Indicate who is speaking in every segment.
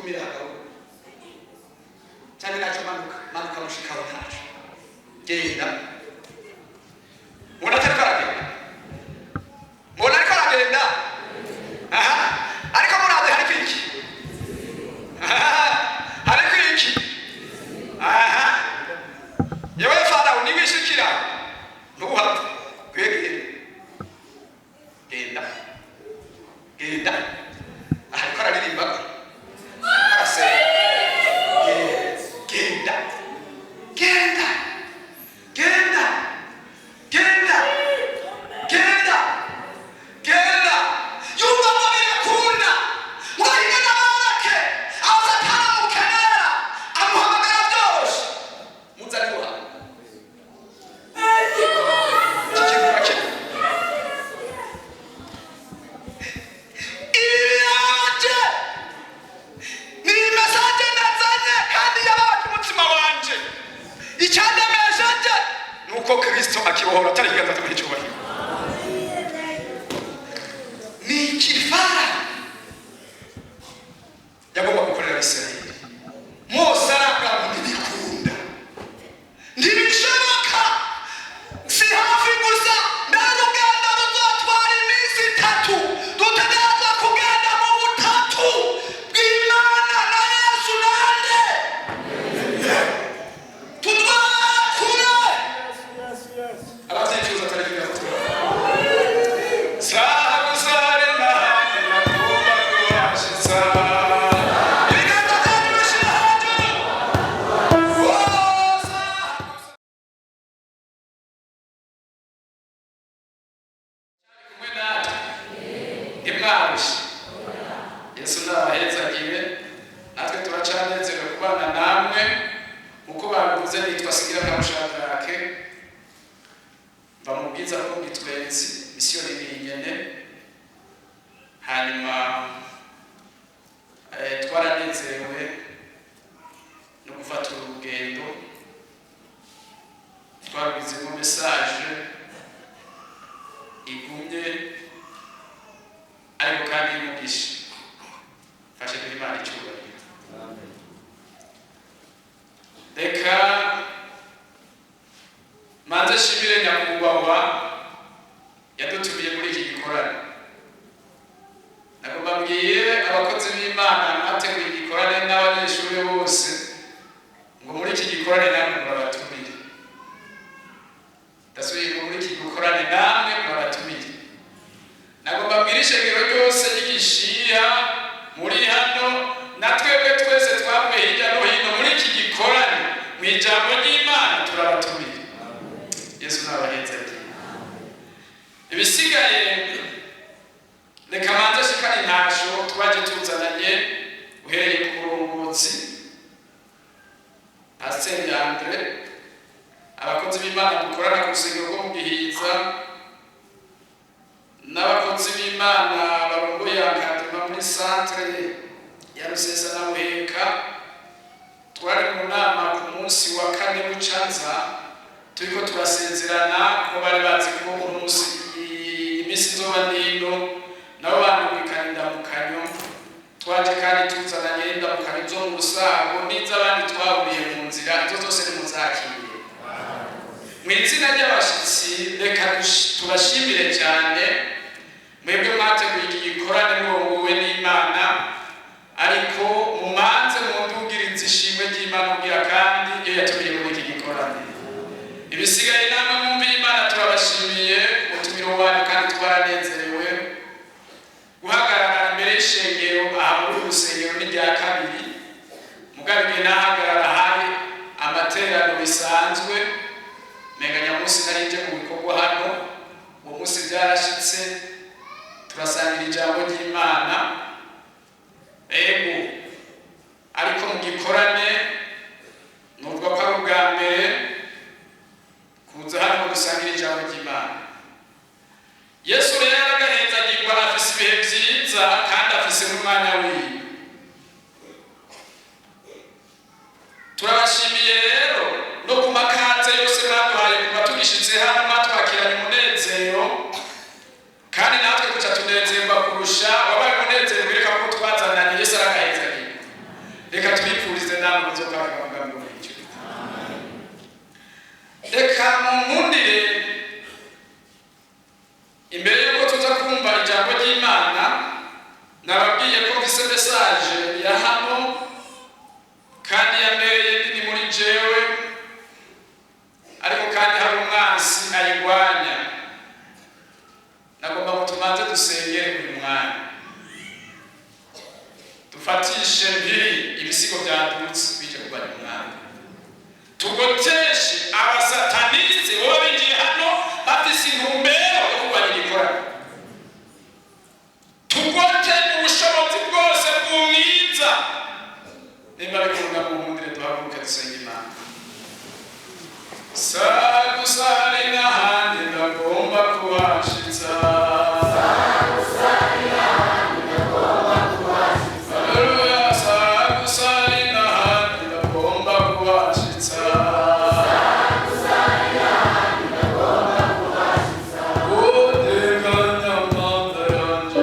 Speaker 1: Gumira hagabo cyane, ntacyo. Manuka, manuka, mushikawe, ntacyo. Genda. Mubona atariko aragenda? Mubona ariko aragenda? Aha, ariko murazi hariko iki? Aha, hariko iki? Aha, yewe Farawo, niwishikira ntuhave kwegera. Genda, genda. Aha ariko araririmba, ariko arasenga. Genda, genda, genda, genda, genda, genda. Yumva ngo birakunda, ngo ahige n'abarake aho Satani amukenera, amuhamagara byoroshye: "Muzane iwawe iki kintu." Urakibona? Ibi birababaje. Ni message nazanye kandi yababaje umutima wanje. Icyandemesheje ni uko Kristo akibohora. Atari ikiganza cyo icyubahiro, ni ikifara yagomba gukorera Abisirayeli. Mose arabwa ngo ntibikunda, ntibishoboka, si hafi gusa, mbere urugendo ruzotwara iminsi 3. Dutegerezwa kugenda mu butatu bw'Imana na Yesu nande tutwara kure. Ababyifuza, atari ikiganza. Saha gusa hari n'ahandi nagomba kuhashitsa. Ibiganza byanyu bishyira hejuru. Oh, saha gusa. Kumwe natwe ntimwarushe. Yesu ntabahezagiye. Natwe turacanezerewe kubana namwe. Nkuko babivuze, nitwa Sigira Kamushadrake, mva mu bwiza bwo mu Gitwenzi, misiyoni ni inyene. Hanyuma twaranezerewe no gufata urugendo, twabizemo message igumye ariko kandi y'umugisha. Fashe duhe Imana icyubahiro. Reka manze nshimire nyakubahwa yadutumiye muri iki gikorane. Nagomba mbwire abakozi b'Imana mwateguye igikorane n'abanyeshuri bose ngo muri iki gikorane namwe murabatumiye. Ndasubiye, ngo muri iki gikorane namwe murabatumiye. Nagomba mbwire ishengero ryose ry'igishiya muri hano na twebwe twese twavuye hirya no hino, muri iki gikorane mu ijambo ry'Imana turabatumiye. Yesu nabahezagiye. Ibisigaye, reka manze shikane intasho twaje tuzananye, uhereye ku murongozi Pasiteri Andre, abakozi b'Imana dukorana ku rusengero rwo mu Gihiza, n'abakozi b'Imana barongoye encadrement muri centre ya Rusesa na Buheka. Twari mu nama ku munsi wa kane w'icanza, turiko turasezerana ko bari bazi ko umunsi iminsi izoba nino, nabo bandungikana indamukanyo. Twaje kandi tuzananye indamukanyo zo mu Rusago n'iz'abandi twahuriye mu nzira. Izo zose nimuzakiriye mu izina ry'abashitsi. Reka tubashimire cyane mwebwe mwateguye iki gikorane murongowe n'Imana, ariko mumanze mundugirize ishimwe ry'Imana ubwira kandi iyo yatumiye muri iki gikorane. Ibisigaye namwe mwumviye Imana. Turabashimiye umutumiro wanyu kandi twaranezerewe guhagarara imbere y'ishengero aha. Muri uru rusengero ni rya kabiri, mugabo igihe nahagarara hari amaterano bisanzwe, menga nyamunsi nari nje mu bikorwa hano. Uwo munsi byarashitse, turasangira ijambo ry'Imana. Ego, ariko mu gikorane nuvuga ko ari ubwa mbere kuza hano ngo dusangire ijambo ry'Imana. Yesu rero aragahezagirwa, afise ibihe byiza kandi afise n'umwanya wiwe. Turabashimiye rero no ku makaze yose mwaduhaye kuva tugishitse hano. Mwatwakiranye umunezero kandi natwe duca tunezerwa kurusha. Wabaye umunezero. Mpiri ibisigo byadutse bije kurwanya umwami. Tugoteshe abasataniste boba binjiye hano bafise intumbero yo kurwanya igikorano. Tugote ubushobozi bwose bw'umwiza. Nimba bikunda, muhundire duhaguruke dusenge Imana. Sagusari n'ahandi ndagomba kuhashitsa. Haleluya, sagusari n'ahandi ndagomba kuhashitsa. Uteganya amanda yanje.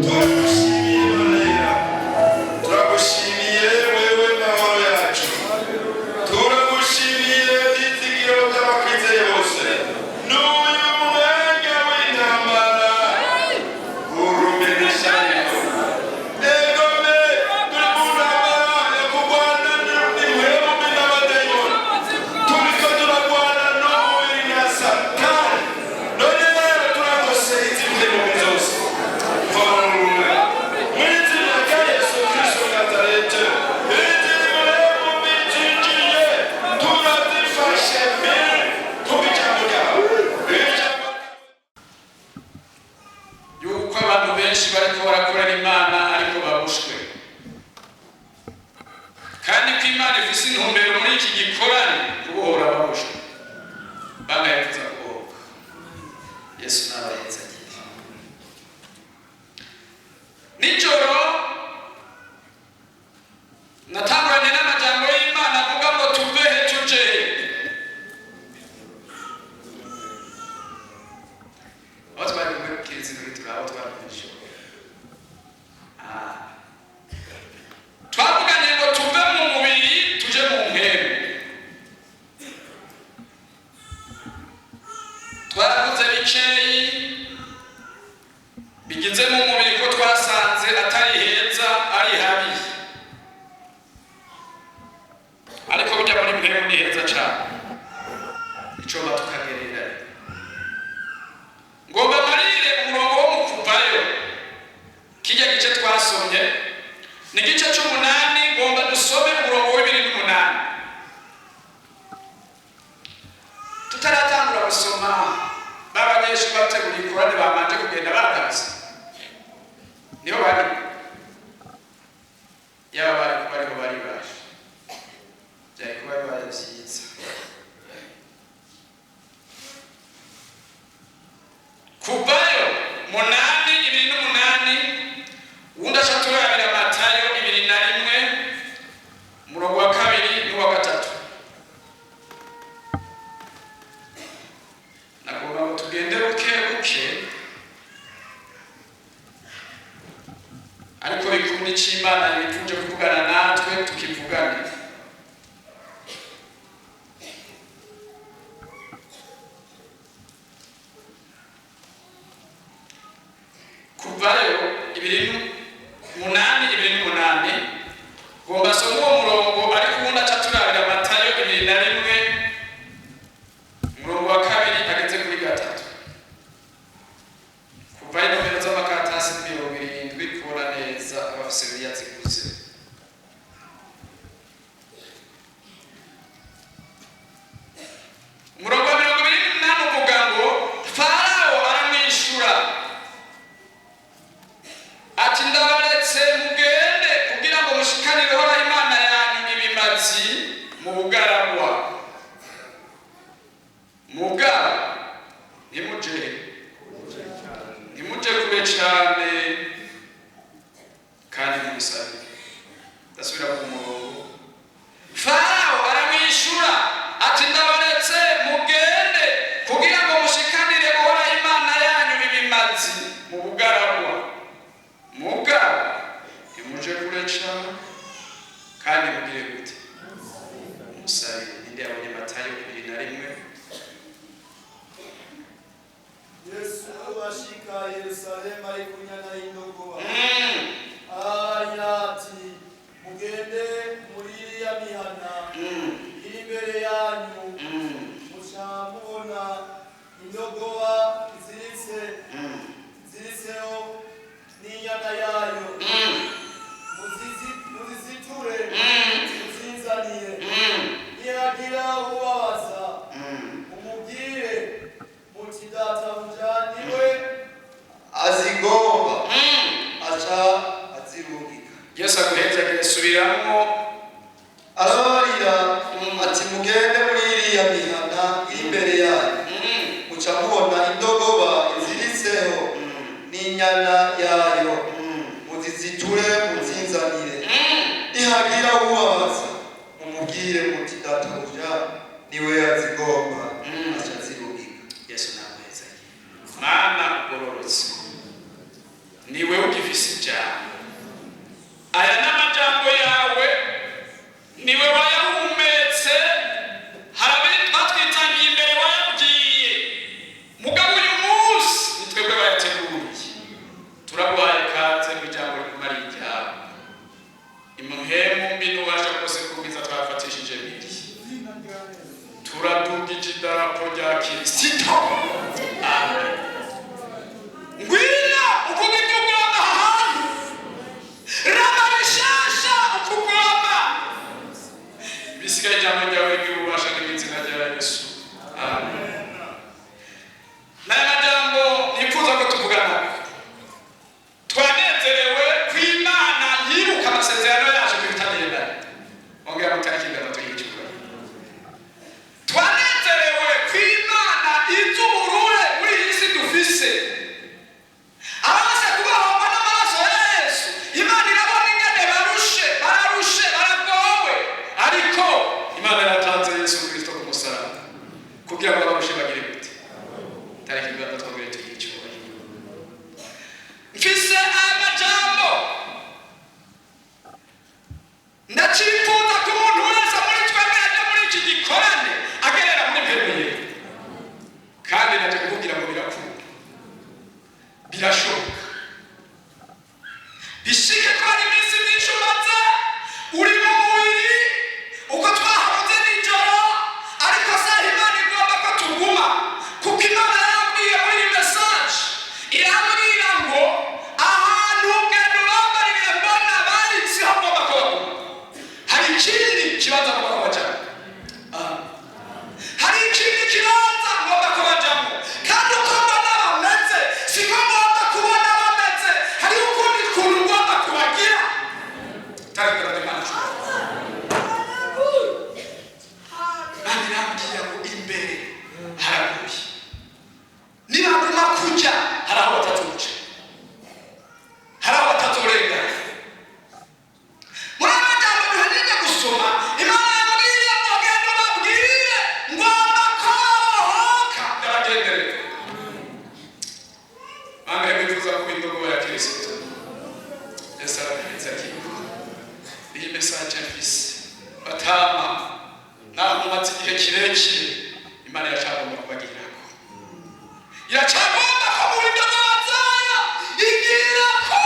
Speaker 2: Turagushimiye Mana, turagushimiye wewe mahoro yacu, turagushimiye ibyizigiro by'abakwizeye bose. N'uyu mwanya w'intambara urumeneshayo egome, turi mu ntambara yo kurwana n'imihemu n'abadayimoni, turiko turarwana n'umubiri na Satani. None rero turagose izi mpemu zose. Mu izina rya Yesu Kristo wa Nazareti, izi mpemu bicinjiye turazifashe mbere kubw'ijambo ryawe. Ijambo
Speaker 1: Yuko abantu benshi bariko barakorera Imana ariko babushwe, kandi ko Imana ifise intumbero muri iki gikorane kubohora ababushwe. Bangayifuza kubohoka, Yesu n'abaheza agiye nijoro. Natanguranye n'amajambo y'Imana avuga ngo tuvehe tujehe. Aho twari kumwe kirizi turi aho twari nijoro. Ah. Twavuganye ngo tuve mu mubiri tuje mu mpemu. Twaravuze bikeyi bigize mu mubiri, ko twasanze atari heza, ari habi, ariko burya muri mpemu ni heza cyane. Icoba tukagereranya, ngomba marire umurongo wo mu Kuvayo. Kijya gice twasomye ni igice c'umunani. Ngomba dusome umurongo wa 28. Tutaratangura gusoma, b'abanyeshuri bategura ikorane bamanje kugenda bagarutse, niho bari, yaba bari kuba ariho bari baje, byari kuba bibaye byiza. Kuvayo 8:28. Uwundi aca turabira Matayo 21, umurongo wa 2 n'uwa 3. Nagomba ngo tugende buke buke, ariko bikunda ic'Imana yifuje kuvugana natwe tukivugane. Kuvayo 8:28. Ngomba asome uwo murongo, ariko ubundi aca turabira Matayo 21, umurongo wa 2 ageze kuri 3. Kuvayo, inomero z'amakaratasi 70, kubona neza abafise biriya ziguze. Umurongo wa 28 uvuga ngo: "Farawo aramwishura ati: 'Ndabaretse mugende kugira ngo mushikanire Uhoraho Imana yanyu ibimazi mu bugaragwa. Mugabo ntimuje kure cane, kandi mumusabire.'" Ndasubira ku murongo. Farawo aramwishura ati: Turadugije idarapo rya Kirisito. Amen. Ngwino uvuga ibyo ugomba aha hantu, rama bishasha uko ugomba. Ibisigaye, ijambo ryawe ry'ububasha n'izina rya Yesu. Amen. N'aya majambo nifuza ko tuvugana. Twanezerewe ko Imana yibuka amasezerano yacu dufitaniye nayo. Ongera mutariki 3 y'icyubahiro. Twanezerewe ko Imana izi uburure muri iyi si dufise. Abamaze kubahomba n'amaraso ya Yesu, Imana irabona ingene barushe, bararushe, baragowe, ariko Imana yaratanze Yesu Kristo ku musaraba kugira ngo abarushe bagire gute? Tariki 3 twongere tugire icyubahiro. Mfise aya majambo: ndacifuza ko umuntu wese muri twebwe ajya muri iki gikorane agerera muri pemeye. Kandi naje kukubwira ngo birakunda, birashoboka. Bishike ko hari iminsi myinshi umaze uri mu mubiri uko twahabuze nijoro, ariko saha Imana igomba ko tuguma, kuko Imana yarambwiye muri iyi message, irambwira ngo ahantu ugenda ubambarire, mbona bari siho ngomba ko baguma. Hari ikindi kibanza ngomba ko bajamo. Hari ikindi kibanza ngomba ko bajamo, kandi uko mbona bameze siko ngomba kubona bameze. Hari ukundi kuntu ngomba kubagira. Tariki Imana, Imana irambwira ngo imbere haragoye, nibaguma kujya hari aho batazoca, hari aho batazorengana. Muri aya majambo duhejeje gusoma, Imana yambwiye ngo genda ubabwire ngomba ko babohoka, ndabagenderera. Bangahe bifuza kuba indogobe ya Kirisito? Yesu arabiheza akibuka iyi message mfise. Batama, naho mumaze igihe kirekire, Imana iracagomba kubagirako, iracagomba ko muba indogobe zayo. Igira ko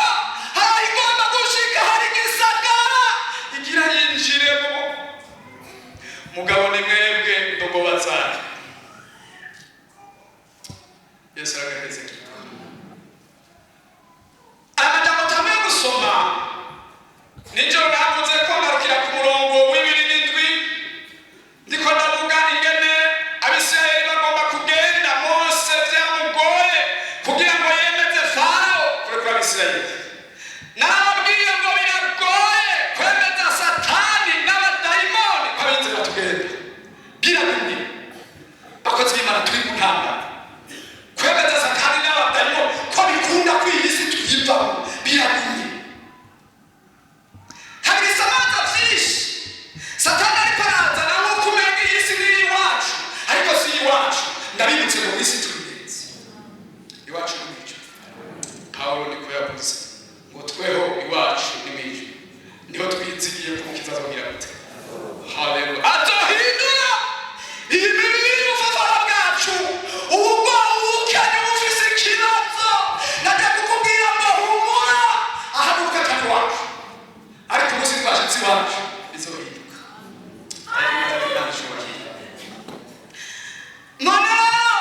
Speaker 1: hari igomba gushika, hari igisagara igira yinjiremo. Mugabo ni mwebwe indogoba zayo. Yesu aragaheza kibuka aya majambo tambuye gusoma nijoro. Navuze ko ngarukira ku murongo wa 27, ndiko ndavuga ingene Abisirayeli bagomba kugenda. Mose vyamugoye kugira ngo yemeze Farawo kurekura Abisirayeli. Narababwiye ngo biragoye kwemeza Satani n'abadayimoni ko abinzira tugenda. Biragumye, bakozi b'Imana, turi mu ntambara. Kwemeza Satani n'abadayimoni ko bikunda ko iyi si tuyivamo biragumye. Hari ibisamanza byinshi Satani ariko arazana, nk'uko umenga iyi si ni iwacu, ariko si iwacu. Ndabibutse ngo isi turi ingenzi, iwacu ni mu ijuru. Pawulo niko yavuze ngo tweho iwacu ni mu ijuru, niho twizigiye ko Umukiza azongera gute? Haleluya! Azohindura iyi mibiri y'ubufafara bwacu. Ubwo ubukene bufise ikibazo, najya kukubwira ngo humura, aha ni ubukatani wacu, ariko umunsi twashitse iwacu bizohinduka. None rero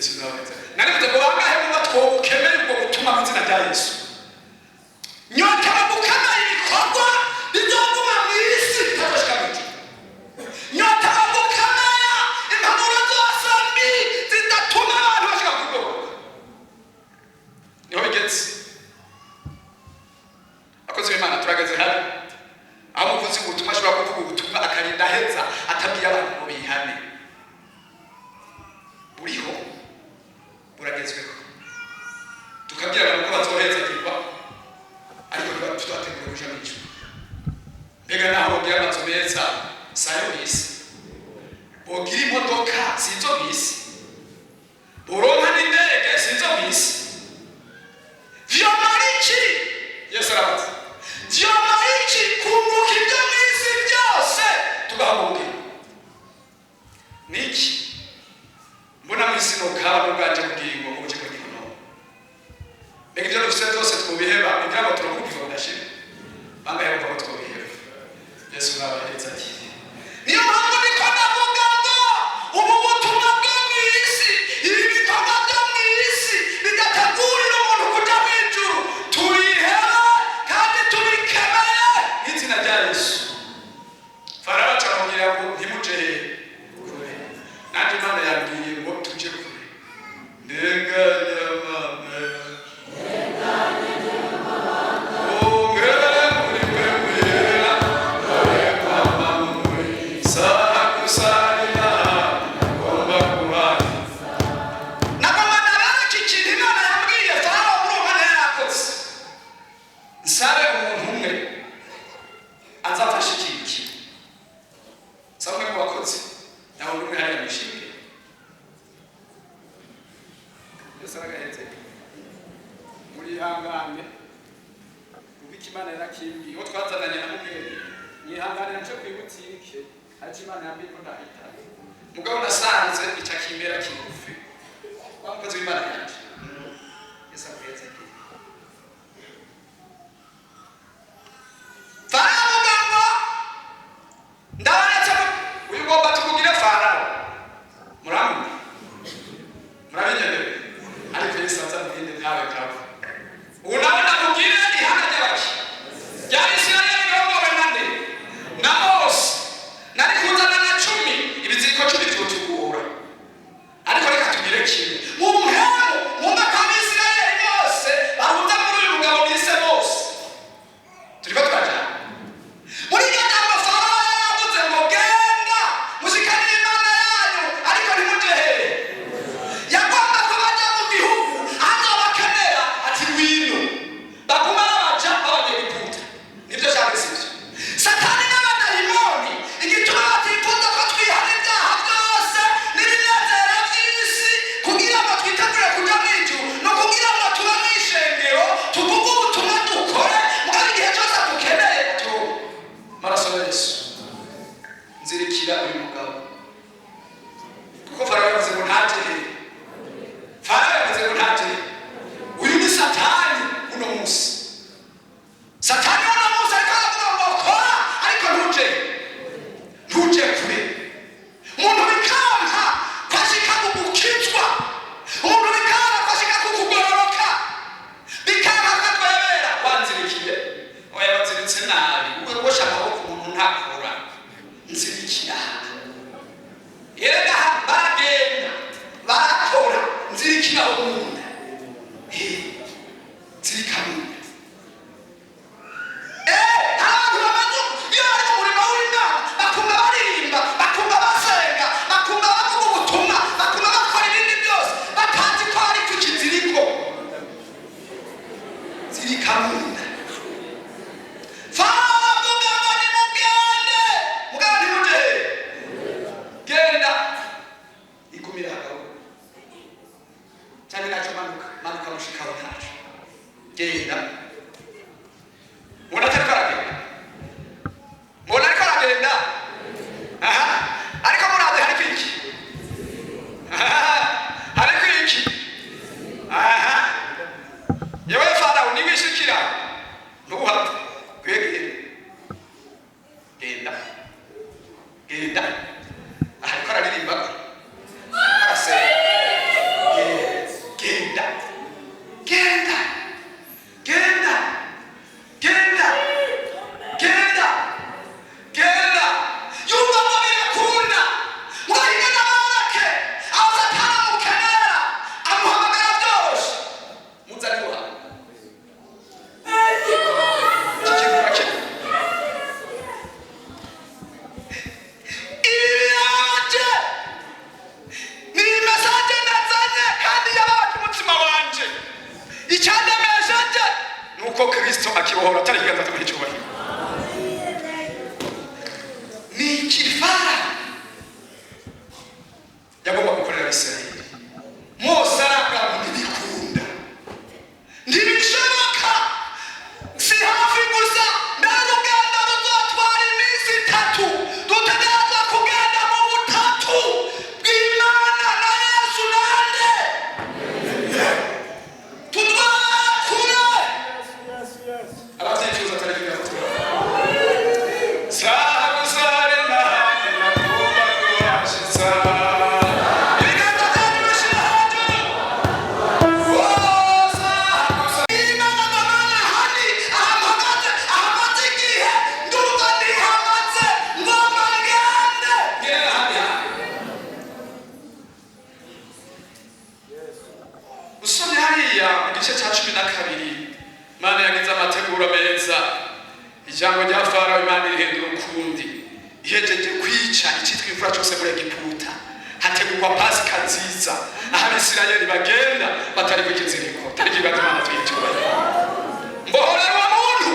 Speaker 1: Yesu nawe narivuze ngo bangahe muba twokemeye ubwo butumwa mu izina rya Yesu. Nyotewe gukemura ibikorwa bizoguma mu isi bitazoshika mu ijuru. Nyotewe gukemura impanuro zose mbi zidatuma abantu bashika ku rwego. Niho bigeze, abakozi b'Imana, turageze habi aho umuvuzi w'ubutumwa ashobora kuvuga ubutumwa akarinda aheza atabwiye abantu ngo bihane. Buriho buragezweho, tukabwira abantu ko bazohezagirwa, ariko niba tutategura kuja mu ijuru. Mbega naho bogira amazu meza, si ayo mw'isi? Bogira imodoka, si izo mw'isi? Boronka n'indege, si izo mw'isi? Vyomara iki? Yesu arabaza, vyomara iki kunguka ibyo mw'isi byose tugahabwa ubugingo? Niki mbona mw'isi nokaba n'ubwanje bugingo ubugingo gihinono? Mbega ibyo dufise byose twobiheba kugira ngo turonke ubugingo budashira? Bangahe bumva ko twobiheba? Yesu nabahereza ati niyo mpamvu niko ndavuga ngo ubu butumwa bwo mw'isi, ibi bikorwa byo mw'isi bidategurira umuntu kuja mw'ijuru, turiheba kandi tubikemeye nk'izina rya Yesu. Farawo aca ngo ntimuje hehe? Kure. Nanjye Imana yambwiye ngo tuje kure. Ndenganyamana ongera muri wera sakusalina ngomba kuhani. Nagomba ndabereka ikintu Imana yambwiye Farawo muri uwo mwanya yarakoze. Nsabe umuntu umwe azafashe ikintu kimwe. Nsabe umwe mu bakozi nawe umwe hariya mushinge. Yesu aragahetse. Murihangane kuko icyo Imana yarakimbwiye uwo twazananye na mubwenge, mwihangane naco kwibutike, ariko Imana yambwiye ko ndahita. Mugabo nasanze ica kimbera kigufi wa mukozi w'Imana yanje. Yesu aguheze. Farawo avuga ngo ndabaretse uyu ugomba tukugire Farawo. Muramubona, murabinyemerera, ariko Yesu azamurinde ntawe nkawe. Ubu nawe ndakubwire ihanga ry'abaki rya Isirayeli rirongowe na nde? Na Mose. Nari kuzana na 10, ibiziriko 10 vyotugora, ariko reka tugire kimwe mu mpemu mwumva ko Abisirayeli bose bahuza muri uyu mugabo bise Mose. Turiko turajana muri iryo jambo. Farawo yaravuze ngo genda mushikanire Imana yanyu, ariko ntimuje hehe? Yagomba ko bajya mu gihugu azobakenera, ati ngwino baguma babaja b'Abanyegiputa. Nibyo cyangwa sibyo? Satani n'abadayimoni igituma batifuza ko twihana ibyaha byose n'ibinezero by'isi kugira ngo twitegure kuja mu ijuru, ni ukugira ngo tube mu ishengero, tuvuge ubutumwa, dukore, mugabo igihe cyose dukeneye tu maraso ya Yesu. Nzirikira uyu mugabo, kuko Farawo yavuze ngo ntaje hehe? Farawo yavuze ngo ntaje hehe? Uyu ni Satani uno munsi. Satani uno munsi ariko aravuga ngo kora, ariko ntuje kure. Umuntu bikanka kwashika ku gukizwa, umuntu bikanka kwashika ku kugororoka, bikanka ko twebera wanzirikiye. Oya, wanziritse nabi. Ubwo amaboko umuntu ntakora. Nzirikira erega, baragenda barakora. Nzirikira aho munda. Nzirika munda. Abantu bamaze iyo bari mu murimo w'Imana bakumva baririmba, bakumva basenga, bakumva bavuga ubutumwa, bakumva bakora ibindi byose, batazi ko hari ku kiziriko. Zirika munda. Farawo avuga ngo nimugende, mugabo ntimuje hehe? Genda igumira hagabo cyangwa ntacyo. Manuka, manuka mushikaho, ntacyo. Genda. Mubona atariko aragenda? Mubona ariko aragenda? Aha, ariko murazi hariko iki? Aha, hariko iki? Aha, yewe Farawo, niwishikira ntuhave kwegera. Genda, genda. Aha ariko araririmba, arasenga. Igice cya 12, Imana yagize amateguro meza. Ijambo rya Farawo Imana irihindura ukundi. Ihejeje kwica icyitwa imfura cyose muri Egiputa, hategurwa Pasika nziza, aho Abisirayeli bagenda batari ku kiziriko. Tariki gato, Imana tuyicyubahiro. Mbohorera uwo muntu,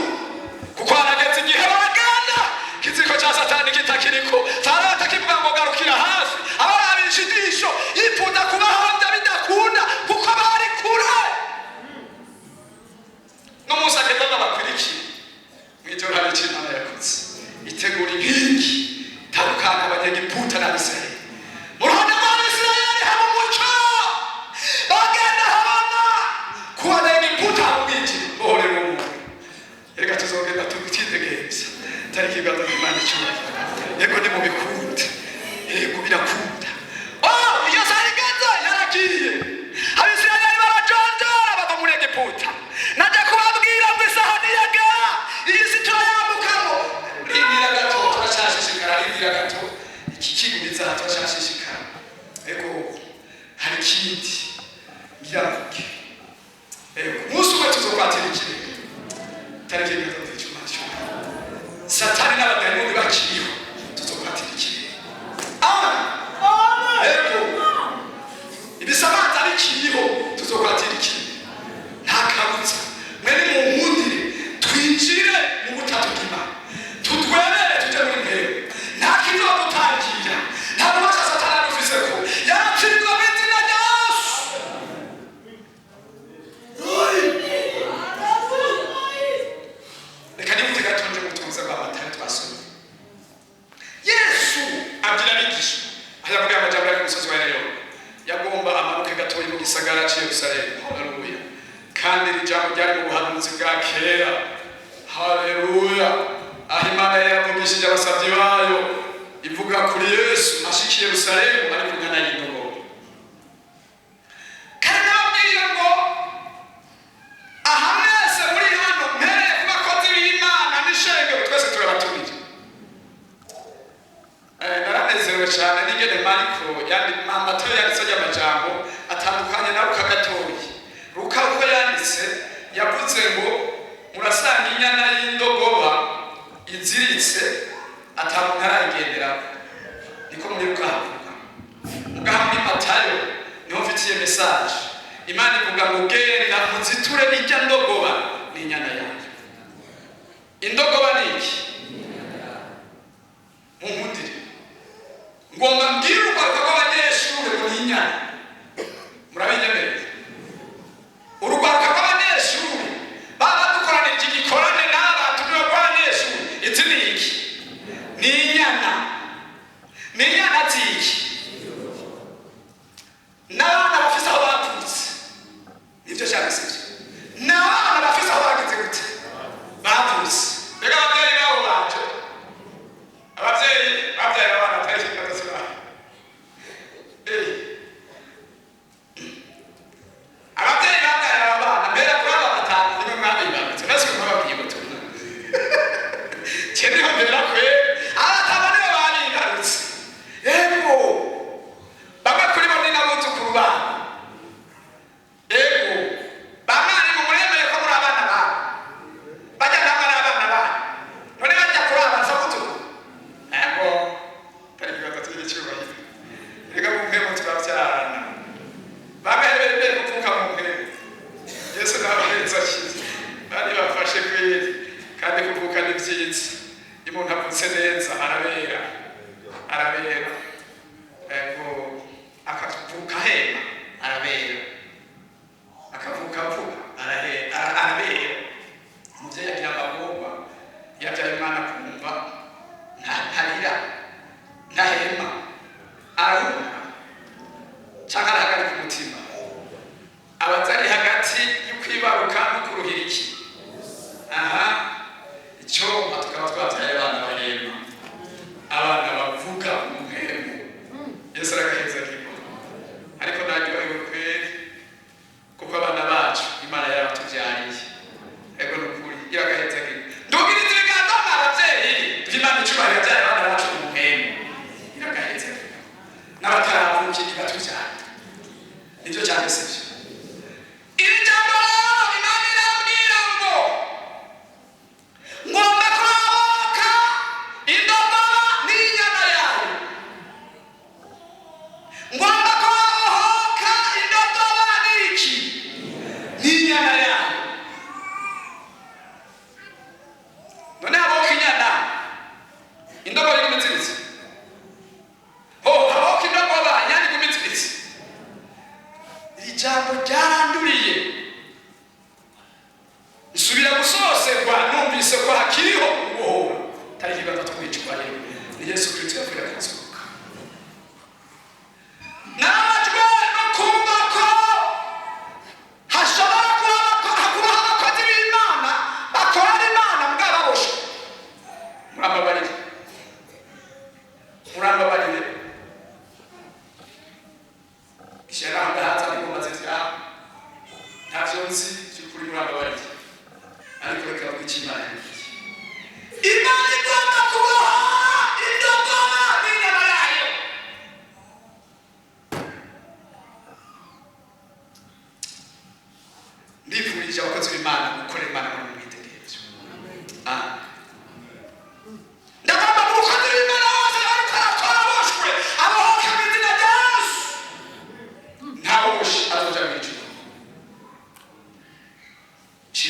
Speaker 1: kuko harageze igihe bagenda ikiziriko cya Satani kitakiriko. Farawo atakivuga ngo garukira hafi, abarabisha ijisho, yifuza kubahonda bidakunda kuko bari kure. N'umunsi agenda babakwirikiye mw'ijoro, hari icyo Imana yakoze: itegura inkingi itandukanya Abanyegiputa n'Abisirayeli. Mu ruhande rw'Abisirayeli haba umuco, bagenda habona. Ku Banyegiputa haba umwijima. Mbohorera umuntu. Reka tuzogenda tutidegemvya. Tariki gato, Imana icyubahiro. Yego, ni mu bikunde, yego, birakunda. Oh, iyo saha igeze, yaragiye. Abisirayeli barajonjora bava muri Egiputa. Najya kubabwira ngo isaha niyagera, iyi si turayambukamo. Rindira gato, turacashishikara. Rindira gato, iki kigumiza, turacashishikara. Yego, hari ikindi ngira mvuge. Yego, umunsi umwe tuzokwatira ikirere. Tariki 3 z'icuma cumi, Satani n'abadayimoni bakiriho, tuzokwatira ikirere. Amen. Yego, ibisabaza bikiriho, tuzokwatira ikirere, nta kabuza. Mwene munkundire twinjire mu butatu bw'Imana, tutwemere tujye muri ntebe. Nta kizodutangira, nta bubasha Satani adufiseko. Yaratsinzwe mu izina rya Yesu. Reka nihute gato nje mutunze rwa Matayo twasomye. Yesu abwira abigisha, aho yavuga amajambo ari ku musozi wa Elayono, yagomba amanuke gatoyi mu gisagara cy'i Yerusalemu. Haleluya! Kandi iri jambo ryari mu buhanuzi bwa kera. Haleluya! Aho Imana yari yavugishije abasabyi bayo, ivuga kuri Yesu ashika i Yerusalemu ari ku nyana y'indogobe. Kandi nababwiye ngo aha mwese muri hano, mpereye ku bakozi b'Imana n'ishengero, twese turabatumiye. Naranezerewe cyane n'ingene Mariko Matayo yanditse ry'amajambo atandukanye na Luka gatoyi. Luka uko yanditse, yavuze ngo murasanga inyana y'indogoba iziritse, ata muntu arayigenderako. Niko muri Luka havuga. Mugaha muri Matayo niho mfitiye message. Imana ivuga ngo genda muziture ijya ndogoba n'inyana yayo. Indogoba ni iki? Munkundire, ngomba mbwire urwaruka rw'abanyeshuri ngo ni inyana. Murabinyemereye? Urwaruka rw'abanyeshuri baba dukoranije igikorane n'aba tumiwe rw'abanyeshuri, izi ni iki? Ni inyana. Ni inyana ziki? N'abana bafise aho bavutse. Nibyo cyane, sibyo? N'abana bafise aho bagize gute? Bavutse. Mbega ababyeyi babo baje? Ababyeyi babyaye abana atari ikibazo kibaho. Ababyeyi babyaye aba bana, mbere kuri aba batanu nimwe mwabibarutse, nasi mwababwiye ubutumwa. Niho mbera kweri, abataba nibo babibarutse. Yego, bamwe kuri bo ni n'abuzukuru babo. Yego, bamwarimu, muremeye ko muri abana babo? Bajya namwe ari abana banyu. None bajya kuri aba zabuzukuru? Yego, tariki 3 y'icyubahiro. Reka mu mpemu turabyarana. Bamwe bemeye kuvuka mu mpemu. Yesu nabahetse akize, bari bafashe kweri. Kandi kuvuka ni byiza. Iyo umuntu avutse neza arabera, arabera. Yego, akavuka ahema arabera, akavuka avuga arabera. Umubyeyi agira amagorwa iyo abyaye umwana, akumva ntarira, ntahema, arahumura cyangwa arahagarika umutima. Abaza ari hagati y'ukwibaruka no kuruhira iki aha icyoma. Tukaba twabyaye abana bahema, abana bavuga mu mpemu. Yesu aragaheza kiko. Ariko naryohewe kweri, kuko abana bacu Imana yarabatubyariye. Ego, ni ukuri, iragaheza kiko. Ndugiriza ibiganza mwa ababyeyi, Imana icyubahiro yabyaye abana bacu mu mpemu. Iragaheza kiko. N'abataravukiye iratubyara. Nibyo cyane, sibyo? Iri jambo rero Ijambo ryaranduriye, nsubira gusoserwa, numvise ko hakiriho ubohora. Tariki 3 kwicwa ni Yesu Kristo yapfuye akazuka. Nababajwe no kumva ko hashobora kubaho abakozi b'Imana bakorera Imana mbwa baboshwe. Murambabarire, murambabarire. Ishyirahamwe ndahaza ningoma zivyaha, ntavyo nzi by'ukuri, murambabarire, ariko reka mvuge icyo Imana yavuze. Imana igomba kuboha indogoba n'inyama yayo. Ndifurije abakozi b'Imana gukorera Imana muri mwitegevyo. Amen. Ndagomba mu mukozi w'Imana wose ariko arakora aboshwe abohoke mu izina rya Yesu. Ntaboshe azoja mu ijuru.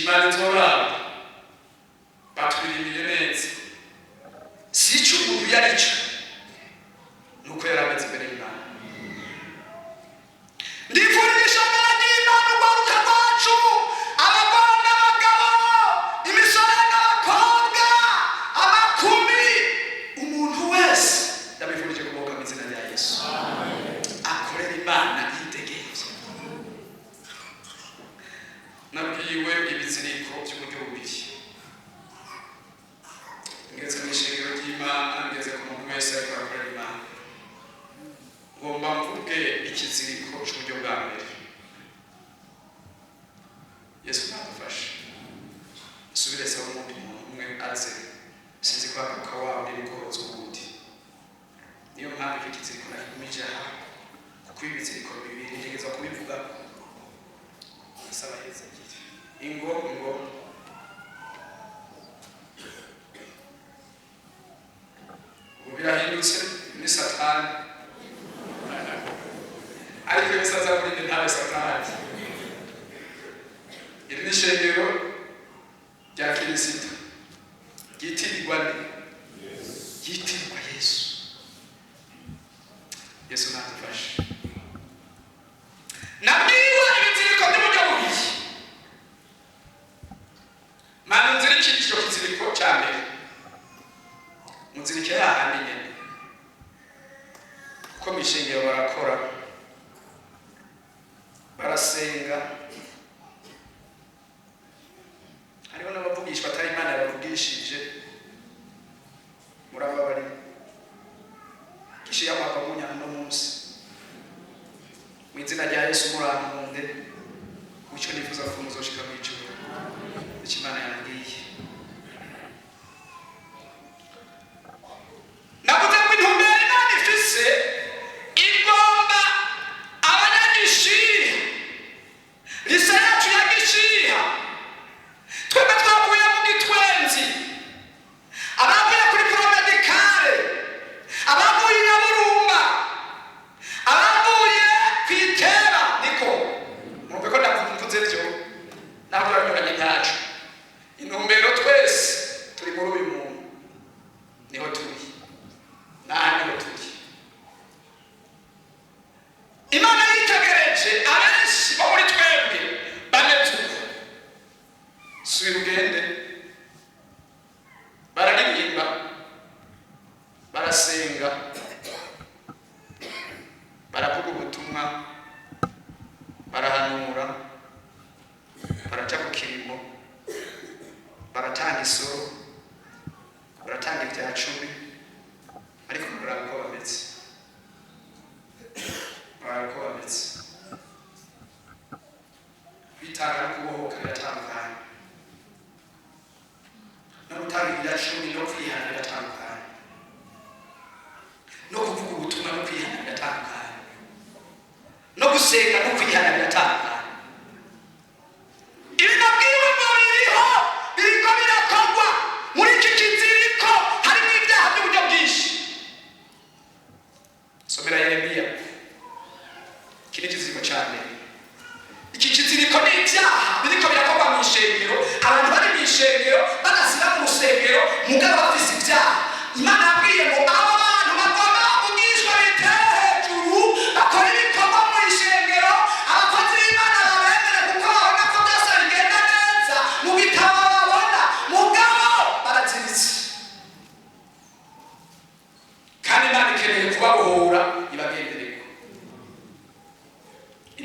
Speaker 1: Imana itoraba batwirimiye neza, si icyo umuntu yari cyo, nuko yari ameze imbere y'Imana. Ndifurije ishengero ry'Imana, urwaruka rwacu, abagore n'abagabo, imisore n'abakobwa, amakumi, umuntu wese, ndabifurije kubohoka mu izina rya Yesu, akorera Imana yitegevye. Nabwiwe ibiziriko by'uburyo bubiri. Ngeze mu ishengero ry'Imana, ngeze ku muntu wese ariko arakorera Imana, ngomba mvuge ikiziriko cy'uburyo bwa mbere. Yesu nadufashe. Nsubire saba umuntu umwe aze, sinzi kwaguka wawe n'ibikozo ubundi. Niyo mpamvu icyo kiziriko nakigumije aha, kuko ibi biziriko bibiri ntegerezwa kubivuga. Asaba hezagire ingo ingo. Ubu birahindutse, ni Satani, ariko Yesu aza muri njye ntabe Satani. Iri ni ishengero rya Kirisito ryitirirwa nde? Ryitirirwa Yesu. Yesu nadufashe. Nabwiwe ibiziriko by'uburyo bubiri. Mana, nzirikire icyo kiziriko cya mbere, muzirike hahandi nyene, kuko mu ishengero barakora, barasenga, hariho n'abavugishwa atari Imana yabavugishije. Murababarira kishiya mwaka munyana no munsi mu izina rya Yesu. Murankunde mucyo, nifuza ko muzoshika mu ijuru. Icyo Imana yambwiye, navuze ko intumbero Imana ifise, igomba abanyagishiha, lise yacu ya Gishiha. Twebwe twavuye mu gitwenzi, abavuye kuri paramédicale, abavuye i Nyaburumba, abavuye ku Itera, niko murumve ko ndavuze byo naho turanyuranye ntacu. Intumbero twese turi muri uyu muntu, niho turi, naha niho turi. Imana yitegereje abenshi bo muri twebwe bameze uko. Subira ugende, bararirimba, barasenga, baravuga ubutumwa, barahanura, baraca ku kirimo, baratanga isoro, baratanga ibya cumi, ariko muraba uko bameze, muraba uko bameze. Kwitanga no kubohoka biratandukanye, no gutanga ibya cumi no kwihana biratandukanye, no kuvuga ubutumwa no kwihana biratandukanye, no gusenga no kwihana biratandukanye. Ibi nabwiwe ngo biriho, biriko birakorwa. Muri iki kiziriko harimo ibyaha by'uburyo bwinshi. Somera Yeremiya. Iki ni ikiziriko cya mbere. Iki kiziriko ni ibyaha biriko birakorwa mu ishengero, abantu bari mu ishengero badasira mu rusengero, mugabo bafise ibyaha.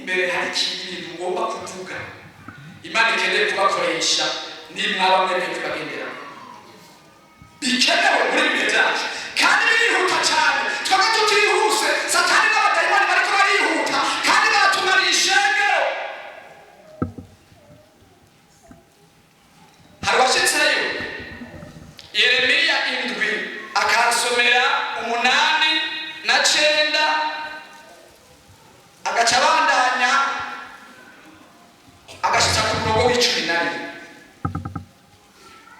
Speaker 1: Imbere hari ikindi bintu ngomba kuvuga Imana ikeneye kubakoresha nimwaba mwemeye kubagendera. Bikenewe muri bihe byacu kandi birihuta cyane. Twaba tutihuse, Satani n'abadayimoni bariko barihuta kandi baratumariye ishengero. Hari uwashitseyo Yeremiya 7, akansomera 8 na 9, agaca abandanya agashitsa ku murongo wa 11.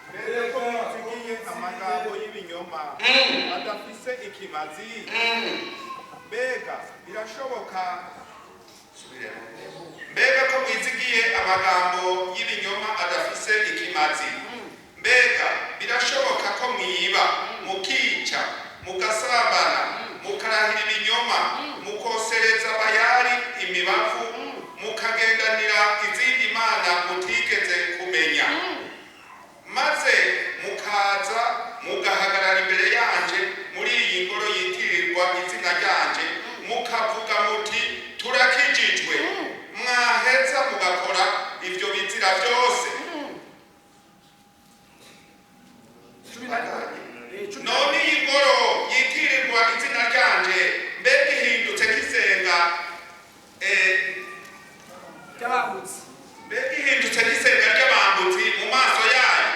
Speaker 3: Mbere ko mwizigiye amagambo y'ibinyoma adafise ikimazi, mbega birashoboka?
Speaker 2: Mbega ko mwizigiye amagambo y'ibinyoma adafise ikimazi, mbega birashoboka ko mwiba, mukica, mugasambana, mukarahira ibinyoma, mukosereza Bayali imibavu, mukagendanira izindi mana mutigeze kumenya, maze mukaza mugahagarara imbere yanje muri iyi ngoro yitirirwa izina ryanje, mukavuga muti: 'Turakijijwe,' mwaheza mugakora ivyo bizira byose?
Speaker 1: 11.
Speaker 2: None iyi ngoro yitirirwa izina ryanje, mbega ihindutse kisenga
Speaker 1: Ry'abambutsi.
Speaker 2: Mbega ihindutse n'isenga ry'abambutsi mu maso yayo?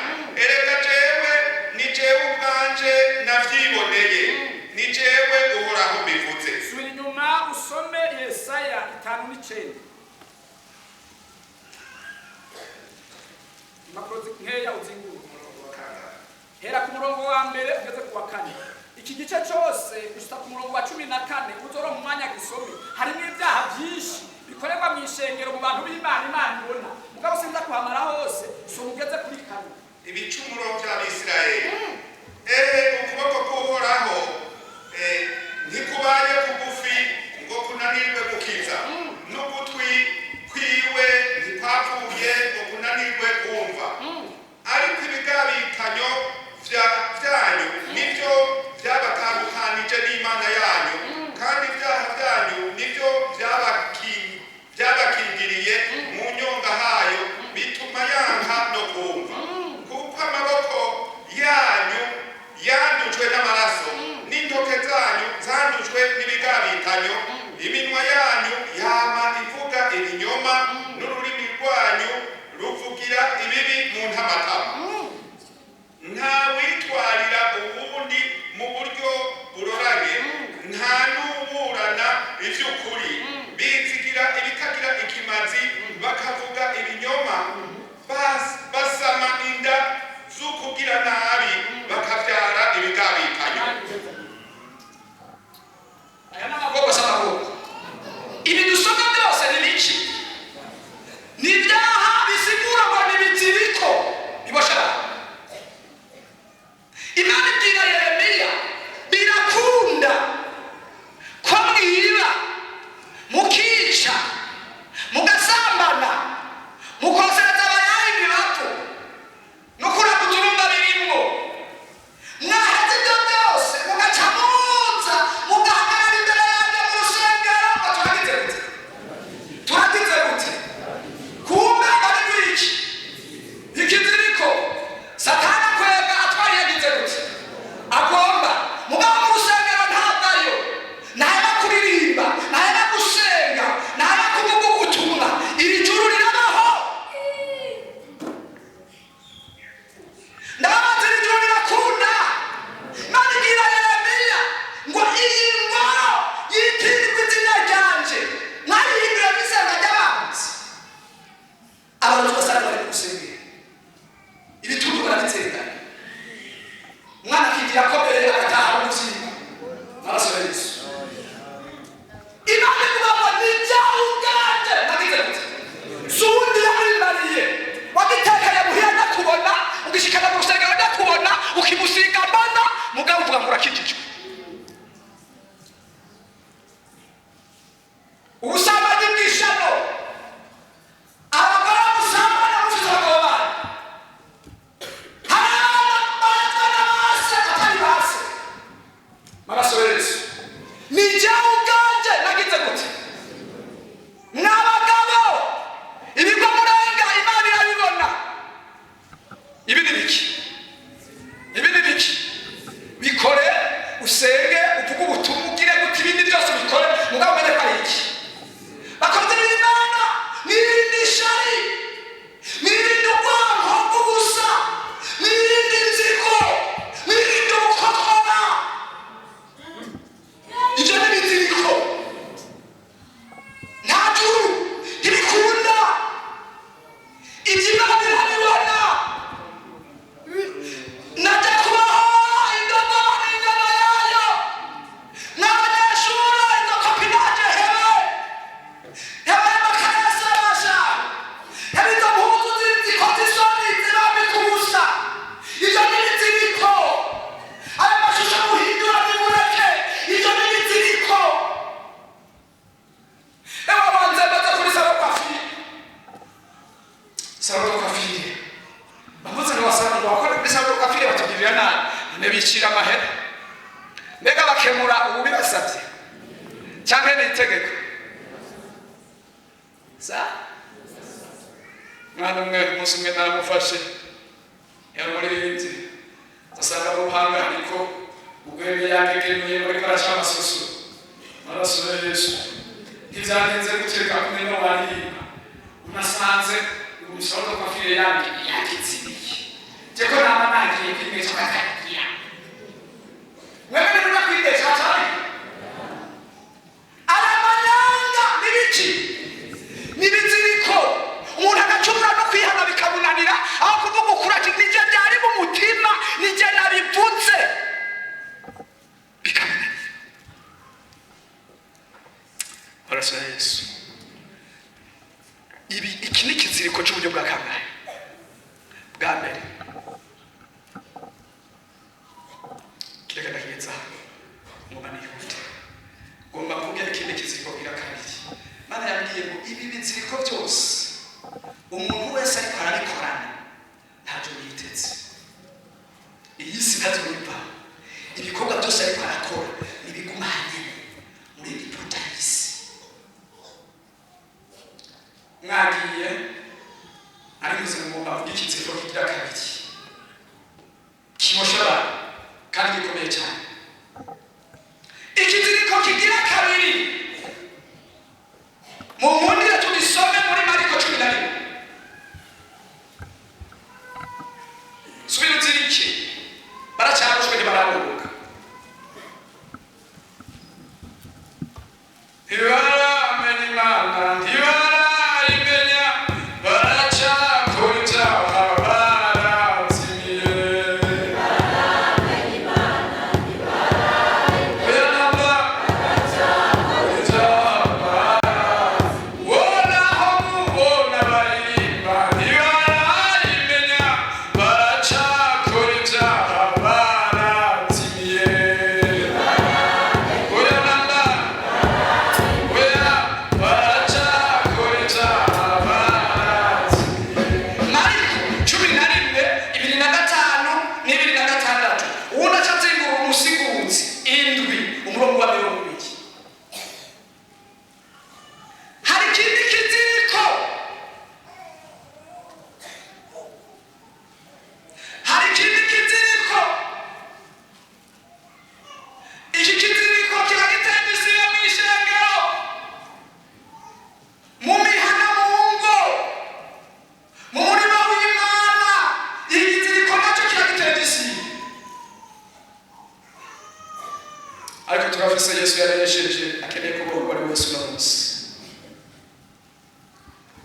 Speaker 2: Erega jewe, ni jewe ubwanje navyiboneye, ni jewe Uhoraho mbivuze.
Speaker 1: Subira inyuma usome Yesaya 5:9. Impapuro nkeya uzinguruka umurongo wa kane. Hera ku murongo wa mbere ugeze ku wa kane. Iki gice cyose gushika ku murongo wa 14, uzoronka umwanya gisome. Harimo ibyaha byinshi bikorerwa mu ishengero, mu bantu b'Imana, Imana ibona. Mugabo sinza kuhamara hose. Soma ugeze kuri kane.
Speaker 2: Ibicumuro by'Abisirayeli. Ehe, ukuboko k'Uhoraho ntikubaye kugufi ngo kunanirwe gukiza, n'ugutwi kwiwe ntikwapfuye ngo kunanirwe kumva. Ariko ibigabitanyo vyanyu nivyo vyabatandukanije n'Imana yanyu, kandi ibyaha byanyu nivyo vyabakingiriye mu nyonga hayo, bituma yanka no kumva. Kuko amaboko yanyu yandujwe n'amaraso, n'intoke zanyu zandujwe n'ibigabitanyo. Iminwa yanyu yama ivuga ibinyoma, n'ururimi rwanyu ruvugira ibibi mu ntamatama. Nta witwarira uwundi mu buryo buroranye, nta n'uburana ivy'ukuri. Bizigira ibitagira ikimazi, bakavuga ibinyoma. Basama inda z'ukugira nabi, bakavyara ibigabitanyo.
Speaker 1: Aya ni amaboko asa amaboko. Ibi dusoma byose ni biki? Ni ibyaha bisigura ngo ni ibiziriko bibosha abantu. Salon de coiffure, bavuze ngo basanga ngo bakora muri salon de coiffure batugirira nabi. None bicira amahera? Mbega bakemura ubu bibasabye cyangwa ni itegeko? Sa mwana umwe, umunsi umwe naramufashe, yari umuririmbyi, asanga mu ruhanga ariko ugwebe yagegenuye, bariko araca amasusu amaraso ya Yesu. Ntibyagenze guteka kumenya waririmba, unasanze umusoro de coiffure yanjye yakitsiniye. Jeko naba nagiye kwimesha kakagira wewe ni kwimesha cyane. Aramanyanga n'ibiki n'ibiziriko, umuntu agacumura no kwihana bikamunanira, aho kuvuga ukuri ati nijye byari mu mutima, nijye nabivutse, bikamunanira. Amaraso ya Yesu. Ibi, iki ni ikiziriko cy'uburyo bwa kangahe? Bwa mbere. Kireka ndakigeza ngomba nihute, ngomba mvuge ikindi kiziriko bwira kabiri. Mana yambwiye ngo ibi biziriko byose umuntu wese ariko arabikorana ntacyo yiteze, iyi si ntacyo yipfa, ibikorwa byose ariko arakora nibigumanye muri Egiputa y'isi. Mwagiye aribuze ngo ngomba mvuge ikiziriko kigira kabiri kibosha abantu kandi gikomeye cyane. Ikiziriko kigira kabiri, mu nkundire tugisome muri Mariko 11. Subira uzirike, baracyarushwe, ntibararuhuka, ntibaramenya Imana, ntibarayimenya, baracyakora ibyaha, barazimiye. Oya namba, ibyaha wonaho mubona baririmba, ntibarayimenya, baracakora ibyaha, barazimiye. Oya namba, oya, baracakora ibyaha, barazimiye. Mariko 11, 25 n'26. Uwundi aca azingura Umusiguzi 7, umurongo wa 20. Hari ikindi kiziriko, hari ikindi kiziriko. Iki kiziriko kiba gitenda isibe mu ishengero, mu mihana, mu ngo, mu murima w'Imana. Iki kiziriko nacyo kiba gitenda isibe, ariko turafise Yesu yaresheje, akeneye kubohorwa ari wese uno munsi.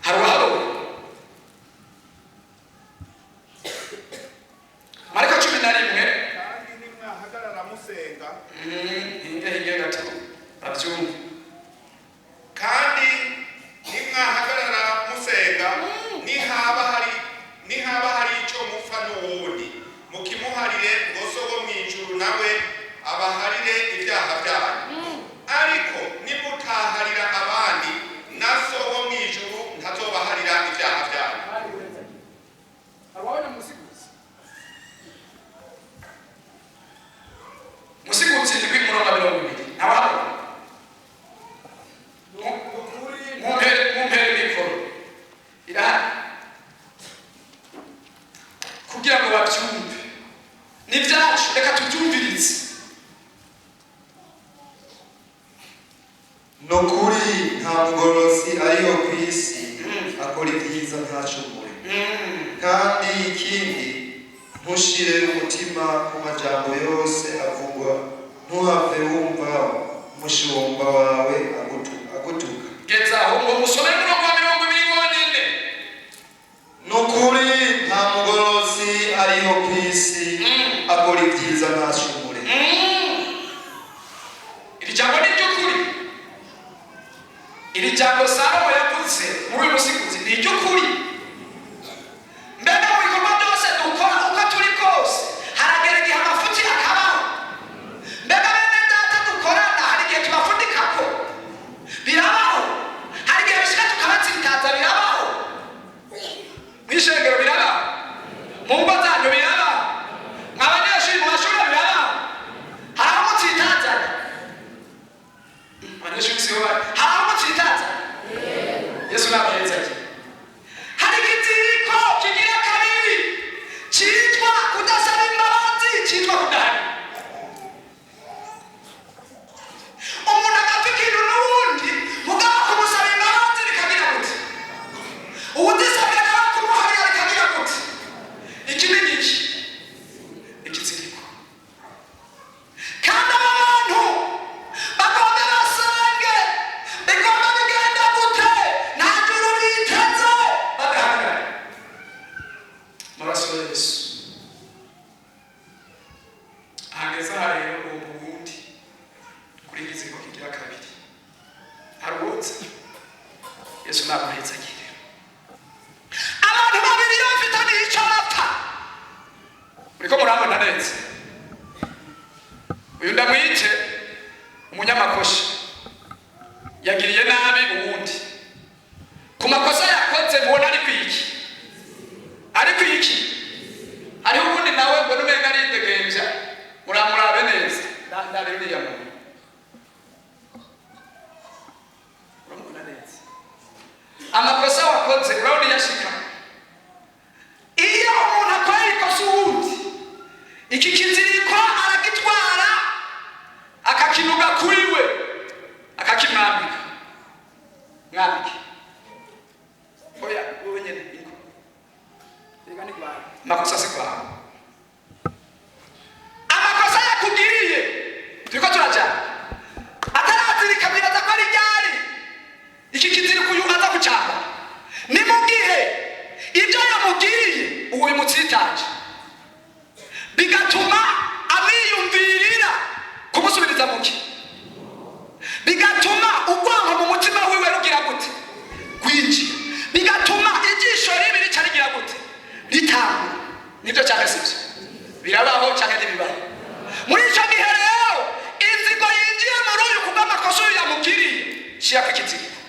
Speaker 1: Hari uwaharowe Mariko 11.
Speaker 3: Kandi nimwahagarara musenga,
Speaker 1: Hinge hinge gato babyumva.
Speaker 2: Kandi nimwahagarara musenga, nihaba hari icyo mupfa n'uwundi, mukimuharire, ngo So wo mu ijuru nawe abaharire ibyaha byanyu. Ariko nimutaharira abandi, na So wo mu ijuru ntazobaharira ibyaha byanyu.
Speaker 1: Hari Musiguzi, Musiguzi 7, umurongo wa 20. Ntawahabona? Mumpere, mumpere mikoro irahari kugira ngo babyumve. Ni ibyacu, reka tubyumvirize.
Speaker 4: Ni ukuri, nta mugorozi ariho ku isi akora ibyiza ntacumure. Kandi ikindi, ntushire umutima ku majambo yose avugwa, ntuhave wumva umushumba wawe agutuka.
Speaker 1: Geza aho, ngo musome umurongo wa 20 wonyene.
Speaker 4: Ni ukuri, nta mugorozi ariho ku isi akora ibyiza ntacumure.
Speaker 1: Iri jambo ni iry'ukuri. Iri jambo Salomo yavuze muri uyu Musiguzi ni iry'ukuri. Mbega mu bikorwa byose dukora, uko turi kose, haragera igihe amafuti akabaho. Mbega bene data dukorana, hari igihe tubafundikako, birabaho. Hari igihe bishika. Abahezagire. Hari ikiziriko kigira kabiri cyitwa kudasaba imbabazi, cyitwa kudahana. Umuntu agapfa ikintu n'uwundi, mugabo kumusaba imbabazi bikagira gute? Uwudisabye nawe kumuharira bikagira gute? Iki ni iki? Ikiziriko. Kandi aba bantu bagomba basange bigomba bigenda gute? Nta juru biteze badahagarara. Maraso ya Yesu ahageze aha rero, uwo buwundi kuri ikiziriko kigira kabiri haruhutse. Yesu naguhetse agire. Abantu babiri iyo bafitaniye icyo bapfa, uriko murabona neza, uyu ndamwite umunyamakosha, yagiriye nabi uwundi. Ku makosa yakoze mubona ari kwiki? Ari kwiki? Hariho uwundi nawe mbona umenga aridegemvya. Muramurabe neza. Ndabe uriya muntu, uramubona neza. Amakosa wakoze urabona iyo ashika. Iyo umuntu akora ikosa uwundi, iki kiziriko aragitwara, akakinuga kuri we, akakimwambika. Mwambike. Oya, wowe nyene niko. Reka ni kwawe, makosa si kwawe, amakosa yakugiriye. Turiko turajana atarazirika, bibaza ko ari ryari iki kiziriko uyu aza kucambara. Ni mu gihe ibyo yamugiriye uwo bimutsitaje, bigatuma amwiyumvirira kumusubiriza muke, bigatuma urwango mu mutima wiwe rugira gute? Kwinjira. Bigatuma ijisho ribi rica rigira gute? Ritangura. Nibyo cyangwa sibyo? Birabaho cyangwa ntibibaho? Muri icyo gihe rero, inzigo yinjiye muri uyu kubw'amakosa uyu yamugiriye, shirako ikiziriko,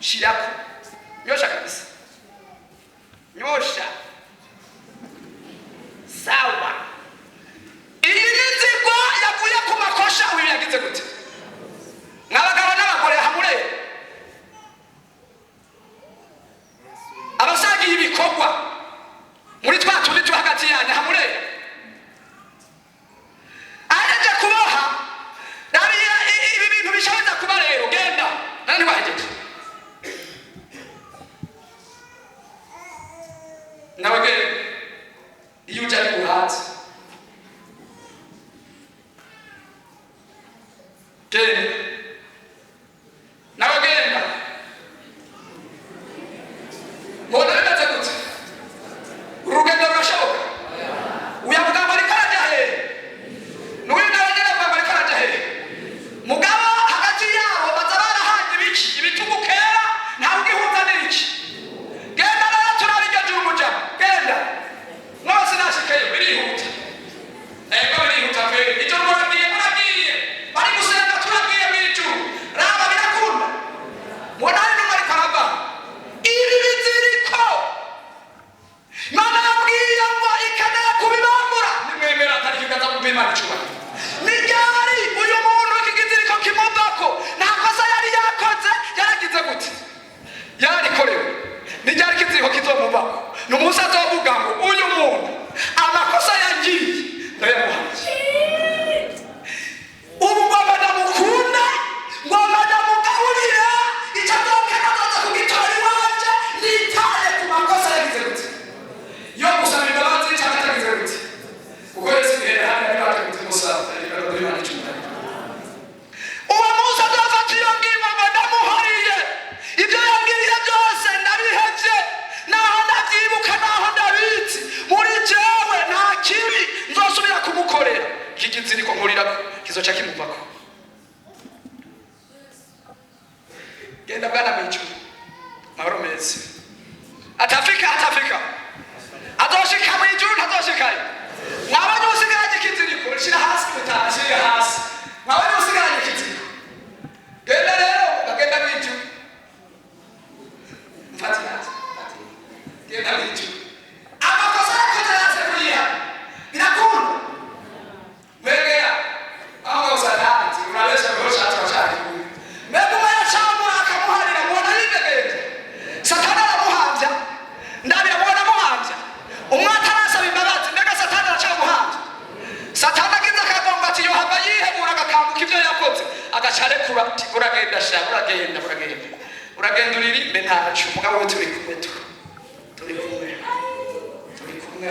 Speaker 1: shirako, nyosha kabisa, nyosha. Sawa, iyi ni inzigo yavuye ku makosha uyu yagize gute? Mw'abagabo n'abagore, hamure abasangiye ibikorwa muri twa tundi tuba hagati yanyu, hamure ahejeje kuboha. Rariya ibi bintu bishoboza kuba rero. Genda nani wahejeje nawe, genda. Iyo ujya ari guhatse, genda nawe, genda. Mbona bimeze gute? Urugendo rurashoboka? Uyavuga ngo ariko arajya hehe? N'uyu nawe nyine avuga ngo ariko arajya hehe? Mugabo hagati yabo baza barahanye ibiki? Ibitugu kera ntawe ugihuza n'iki. Genda rero, turaba iryo juru mujamo. Genda mwose, nashikeyo birihuta. Ego, birihuta kweli. Ijuru muragiye, muragiye, bari gusenga, turagiye mw'ijuru. Raba, birakunda. Mbona hari n'umwe ariko arava. Ibi biziriko Imana yabwiye ngo ikeneye kubibambura. Nimwemera atari kigaza mu Imana icubahiro. Ni ryari uyu muntu iki kiziriko kimuvako? Nta kosa yari yakoze, yaragize gute? Yarikorewe. Ni ryari ikiziriko kizomuvako? Ni umunsi azovuga ngo uyu muntu amakosa yagiye ndayamuhaye, ubu ngomba ndamukunda, ngomba ndamugaburira, icyo azokena azoza kugitora iwanje, nitaye ku makosa yagize gute, yo gusaba imbabazi cyangwa atagize gute. Kuko Yesu igihe hano yari baje kumusaba, Imana icubahiro. Uwo munsi azofata iyo ngingo ngo ndamuhariye, ibyo yangiriye byose ndabihevye, naho ndavyibuka, naho ndabizi, muri jewe nta kibi nzosubira kumukorera. Iki kiziriko nkurirako kizoca kimuvako. Genda bwana mwijuru, mahoro meza. Atafika, atafika, azoshika mwijuru, ntazoshikayo. Mwabonye usigaranye ikiziriko, shira hasi mutana, shira hasi. Mwabonye usigaranye ikiziriko, genda rero, ukagenda mwijuru. Mfati hasi, genda mwijuru. Amakosa yakoze yase kuyiha, birakunda. Mwegera aho satani urabesha ngo ushatse washaka. Mbega umwe yacamura. Uragenda uririmbe, ntaco, mugabo we turi kumwe, turi kumwe, turi kumwe,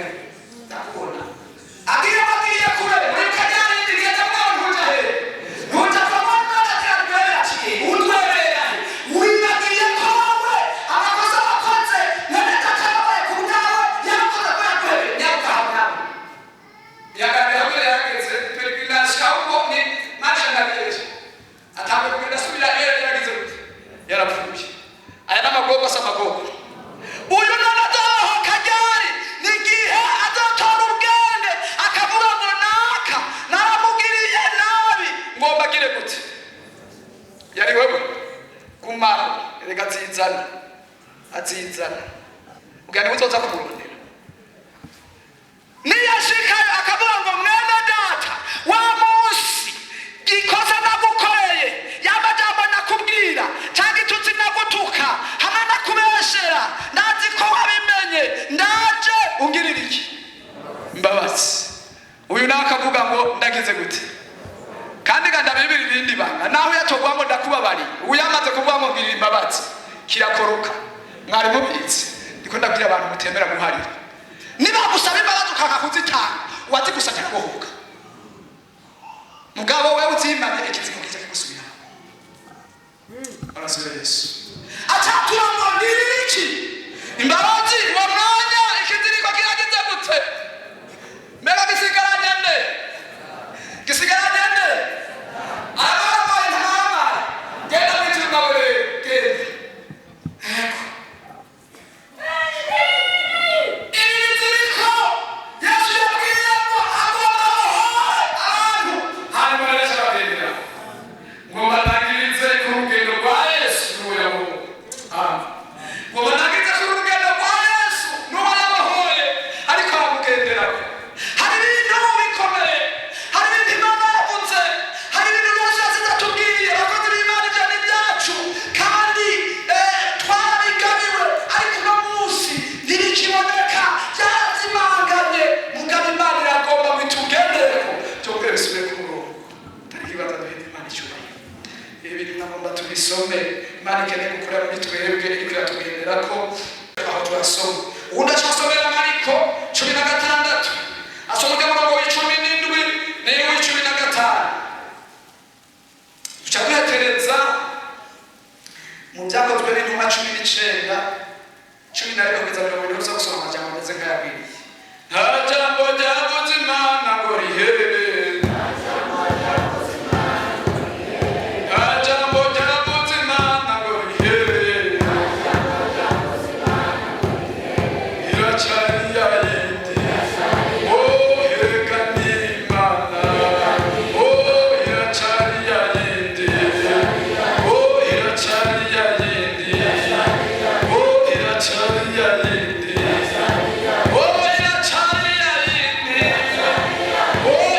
Speaker 1: ndakubona. Agiye, bagiye kure muri kanyarindi, genda mugabo, ntuja he, ntuja kwa mwana atandwera ati utwerera he? Wibagiye ko wowe amakosa wakoze none atakabaye ku bwawe, yakoze ko yaguhebe nyabukahabwa yaganira kure yageze peregrinaje, ahubwo ni marche arrière, atangiye kugenda asubira iyo yari yaragize gute, yarapfuye. Aya ni amagorwa, asa amagorwa. Uyu none azohoka ryari? Ni igihe azotora ubwenge akavuga ngo naka naramugiriye nabi, ngomba agire gute? Yari wewe gumaho. Reka azizana, azizana ubwo niwe uzoza kumurondera. Niyashikayo akavuga ngo mwene data, wa munsi ikosa nagukoreye, y'amajambo nakubwira cyangwa itutsi nagutuka hamwe nakubeshera, ndazi ko wabimenye, ndaje ungirira iki? Imbabazi. Uyu nawe akavuga ngo ndagize gute? Kandi ga ndabibira irindi banga, naho yatogwa ngo ndakubabariye, ubu yamaze kuvuga ngo ngirira imbabazi, kirakoroka. Mwari mubizi? Ndiko ndabwira abantu mutemera guharira. Niba gusaba imbabazi ukanga kuzitanga, uwazigusabye arabohoka. Mugabo wewe uzimanye, ikizigo kiza kigusubira. Arasubira Yesu acatura ngo ngirira iki? Imbabazi. Uwo mwanya ikiziriko kiragize gute? Mbega gisigaranye nde? Gisigaranye nde? Abaramaye ntabamaye. Genda mw'ijuru nawe rero, genda. Ego. Ibi biziriko Yesu yabwiye ngo agomba abohore abantu, hanyuma rero abagendera ngo batangirize ku rugendo rwa Yesu n'uwo yabohoye. Ngo batangirize ku rugendo rwa Yesu n'uwo yabohoye, ariko aramugenderako. Hari ibintu bikomeye, hari ibintu Imana yavuze, hari ibintu byose yasize atubwiye. Abakozi b'Imana, ibyo ni ibyacu kandi twarabigabiwe, ariko uno munsi ntibikiboneka, byarazimanganye. Mugabo Imana iragomba ngo itugendereko, byongere bisubire ku murongo. Tariki ibanza duheze Imana icyubahiro. Ibi bintu nagomba tubisome. Imana ikeneye gukorera muri twebwe, iriko iratugenderako. Aho turasoma, ubundi acasomera Mariko 16, asoma ujya murongo w'17 n'iw'icumi na gatanu. Duca duhetereza mu Byakozwe n'Intumwa 19, 11 kugeza 20. Uza gusoma amajambo ameze nk'ayagwiriye. Nta jambo ryabuze Imana ngo rihere, nta jambo ryabuze Imana ngo rihere. Iracyari ya yindi. Oh, erega ni Imana. Oh, iracyari ya yindi. Oh, iracyari ya yindi. Oh, iracyari ya yindi. Oh, iracyari ya yindi. Oh,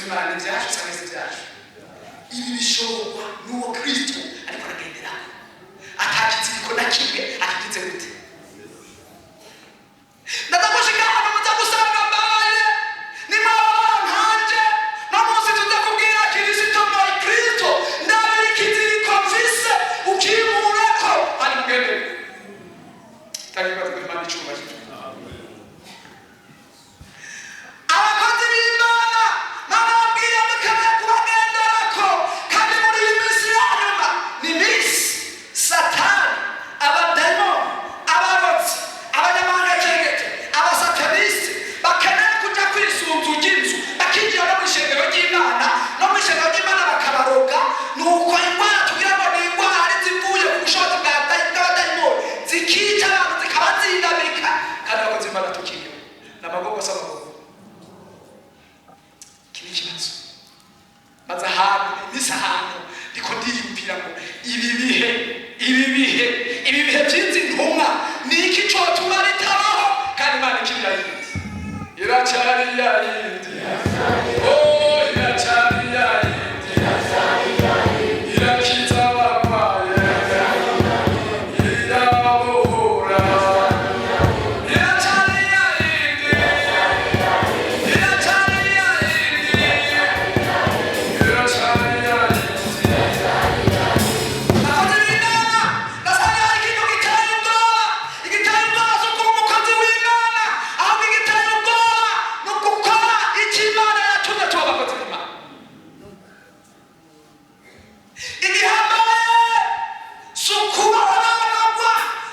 Speaker 1: b'Imana, ni ibyacu cyangwa si ibyacu? Ibi bishobokwa n'uwo Kristo ariko aragenderaho, atakiziriko na kimwe akigize gute. Ndaza gushika ahantu muza gusanga mbaye nimwababara nkanje. No munsi tuza kubwira Kirisito ngo: "Kristo, ndabira ikiziriko mfise ukimureko hanyuma ugende." Tangirwa Imana icubahiro. Abakozi b'Imana nababwiye, mukeneye kubagenderako, kandi muri iyi minsi ya nyuma ni minsi Satani, abadayimoni, abarotsi, abanyamahanga, abasataniste bakeneye kuja kwisunzu ry'inzu, bakinjira no mu ishengero ry'Imana, no mu ishengero ry'Imana bakabaroga. Nuko indwara tugira ngo ni indwara ari zivuye ku bushobozi bw'abadayimoni, zikica abantu, zikabazingamika, kandi abakozi b'Imana tukiriho. Ni amagogo asa amagogo. Iki ni ikibazo. Maze ahantu iminsi, ahantu ndiko ndiyumvira ngo ibi bihe by'izi ntumwa ni iki cotuma ritabaho kandi Imana ikirira yindi? Iracyari ya yindi, oh, iracyari ya yindi, irakiza abarwaye, irabohora. Iracyari ya yindi, iracyari ya yindi, iracyari ya yindi. Abakozi b'Imana, nasanga hari ikintu giteye ubwoba. Igiteye ubwoba si ukuba umukozi w'Imana, ahubwo igiteye ubwoba ni ugukora icyo Imana yatumye tuba abakozi b'Imana. Igihambaye si ukuba abana,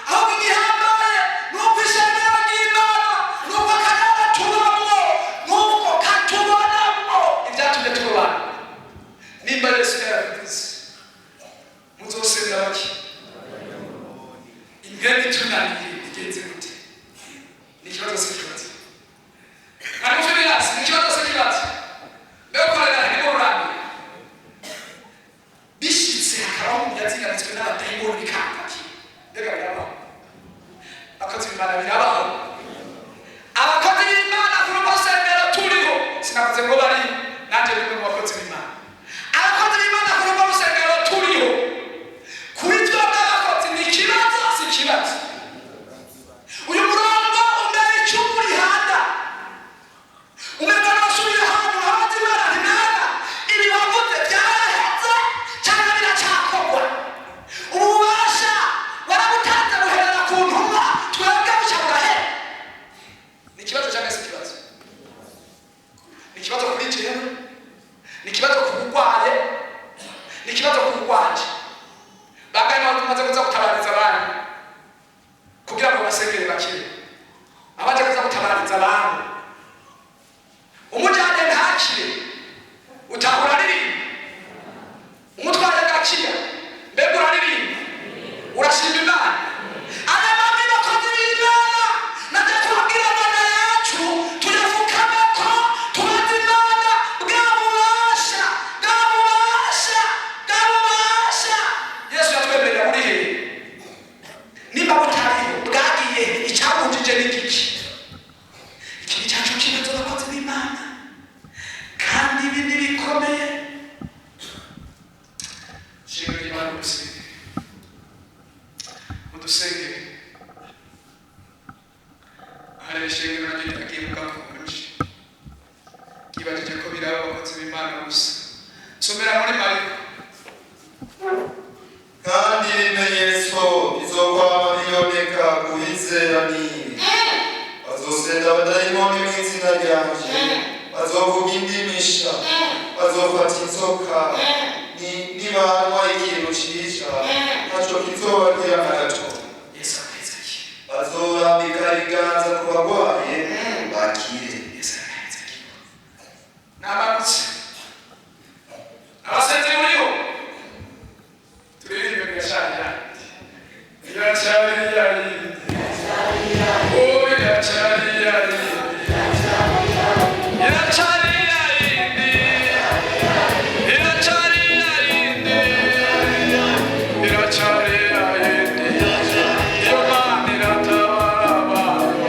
Speaker 1: ahubwo igihambaye ni uko ishengero ry'Imana, ni uko akarere tubamwo, ni uko katubonamwo ibyatumye tubana. Nimba Yesu yarabivuze, muzosenga bake, impwemu itunaniye igenze gute? Ni ikibazo, si ikibazo? Ariko Finiyasi, ni ikibazo, si ikibazo? Mbega ukorera niko rurambiwe, bishitse hakabaho umuntu yazinganitswe n'abadayimoni bikangaki? Mbega birabaho, abakozi b'Imana? Birabaho, abakozi b'Imana. Kuri urwo rusengero turiho, sinavuze ngo bari, nanjye ni umwe mu bakozi b'Imana. Abakozi b'Imana, kuri urwo rusengero turiho, kuri twebwe abakozi ni ikibazo, si ikibazo? Uyu murongo umbera icumu rihanda, umenga nasubira ahantu habaza Imana nti: "Mana, ibi wavuze byaraheze cyangwa biracyakorwa? Ububasha warabutanze buherera ku ntumwa, twebwe buca burahera." Ni ikibazo cyangwa se ikibazo? Ni ikibazo kuri jewe, ni ikibazo ku burwaye, ni ikibazo ku burwaje. Bangahe tumaze kuza gutabariza abandi kugira ngo basengere bakire? Abaje kuza gutabariza abantu, umujyane ntakire, utahura aririmba, umutware agakira, mbega uraririmba, urashima Imana. Aya mabi, bakozi b'Imana, najya kubabwira Imana yacu, tuyavukame ko tubaze Imana bwa bubasha, bwa bubasha, bwa bubasha Yesu yatwemerera muri hehe? Nimba butariho, bwagiye, icyabujije ni giki? Iki ni cyacu kibazo, abakozi b'Imana, kandi ibi ni bikomeye. Shimwe ry'Imana, udusenge, udusengere. Hari ishengero naryo ryagiye mugakonje, ryibajije ko biraba abakozi b'Imana gusa. Somera muri Mariko.
Speaker 4: Kandi ibimenyetso bizokwama biboneka ku bizera ni ibi: bazosenda abadayimoni mu izina ryanje, bazovuga indimi nsha, bazofata inzoka, nibanywa ikintu cica ntaco kizobagira na gato.
Speaker 1: Yesu akaheza.
Speaker 4: Bazorambika ibiganza ku bagwaye bakire.
Speaker 1: Yesu akaheza. Namanutse, abasenzi muriho, turirimbe biracari yandi, iracari yayindi, oh, iracari yayindi, iracari yayindi, iracari yayindi, iracari yayindi. Iyo Mana iratabara abantu.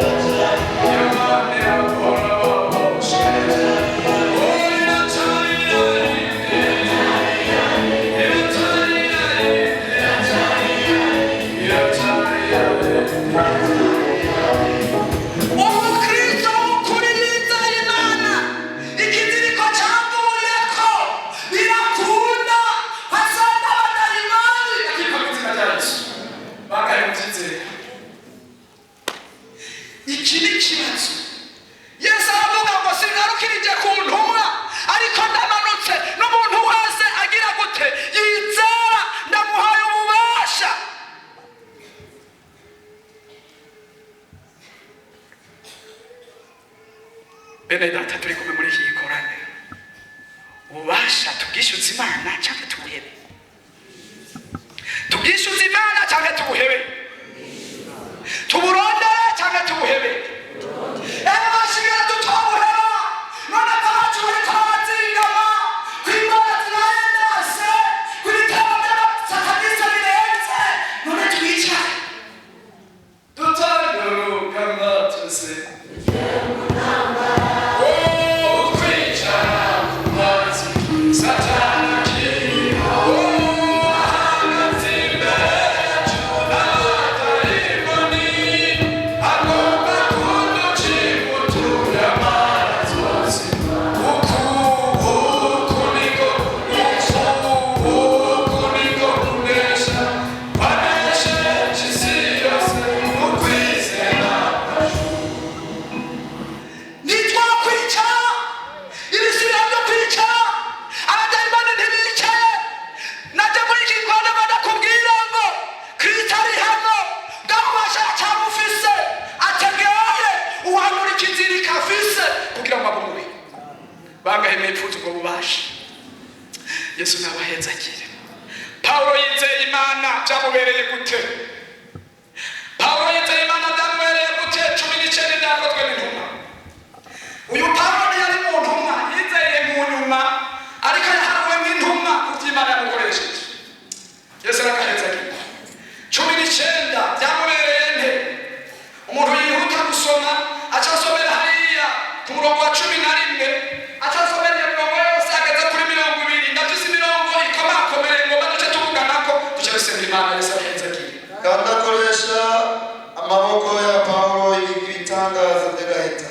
Speaker 1: Bene data turi kumwe muri iki gikorane, ububasha tubwishyuze Imana cyangwa tubuhebe? Tubwishyuze Imana cyangwa tubuhebe? Tuburondere cyangwa tubuhebe? Bashigara tutobuheba. None ko abacu bariko barazingama kw'ingora zirahendase, kw'ibitabo by'abasataniste birenze, none twicare tutaguruka twese? Oh, kwicara ku mazi Satani akiriho. Oh, ahagaze imbere yacu n'abadayimoni, agomba kuducimutura amaraso. Uku uku niko kunesha, uku niko kunesha kwanesheje isi yose, ukwizera. Ntitwakwicara ibisubira byo kwicara, abadayimoni ntibicaye. Najya muri iki gikorwa badakubwira ngo Kristo ari hano, bwamubasha cyamufise, ategereye uhanura ikizirika afise kugira ngo abumuhe. Bangahe mwipfuza ubwo bubasha? Yesu nabaheza akire. Pawulo yizeye Imana, byamubereye gute? Pawulo yizeye Imana, byamubereye gute? 19 byakozwe n'intumwa. Uyu Pawulo ntiyari mu ntumwa, yizeye mu nyuma, ariko yahawe nk'intumwa kuko Imana yamukoresheje. Yesu aragaheza akire. 19 byamubereye nte? Umuntu yihuta gusoma aca asomera hariya ku murongo wa 11, aca asomera iyo mirongo yose ageze kuri 20. Ndafise imirongo ikomakomereye ngomba duce tuvuganako, duce dusenga Imana. Yesu araheza akire.
Speaker 4: Kandi akoresha amaboko ya Pawulo ibitangaza by'agaheta,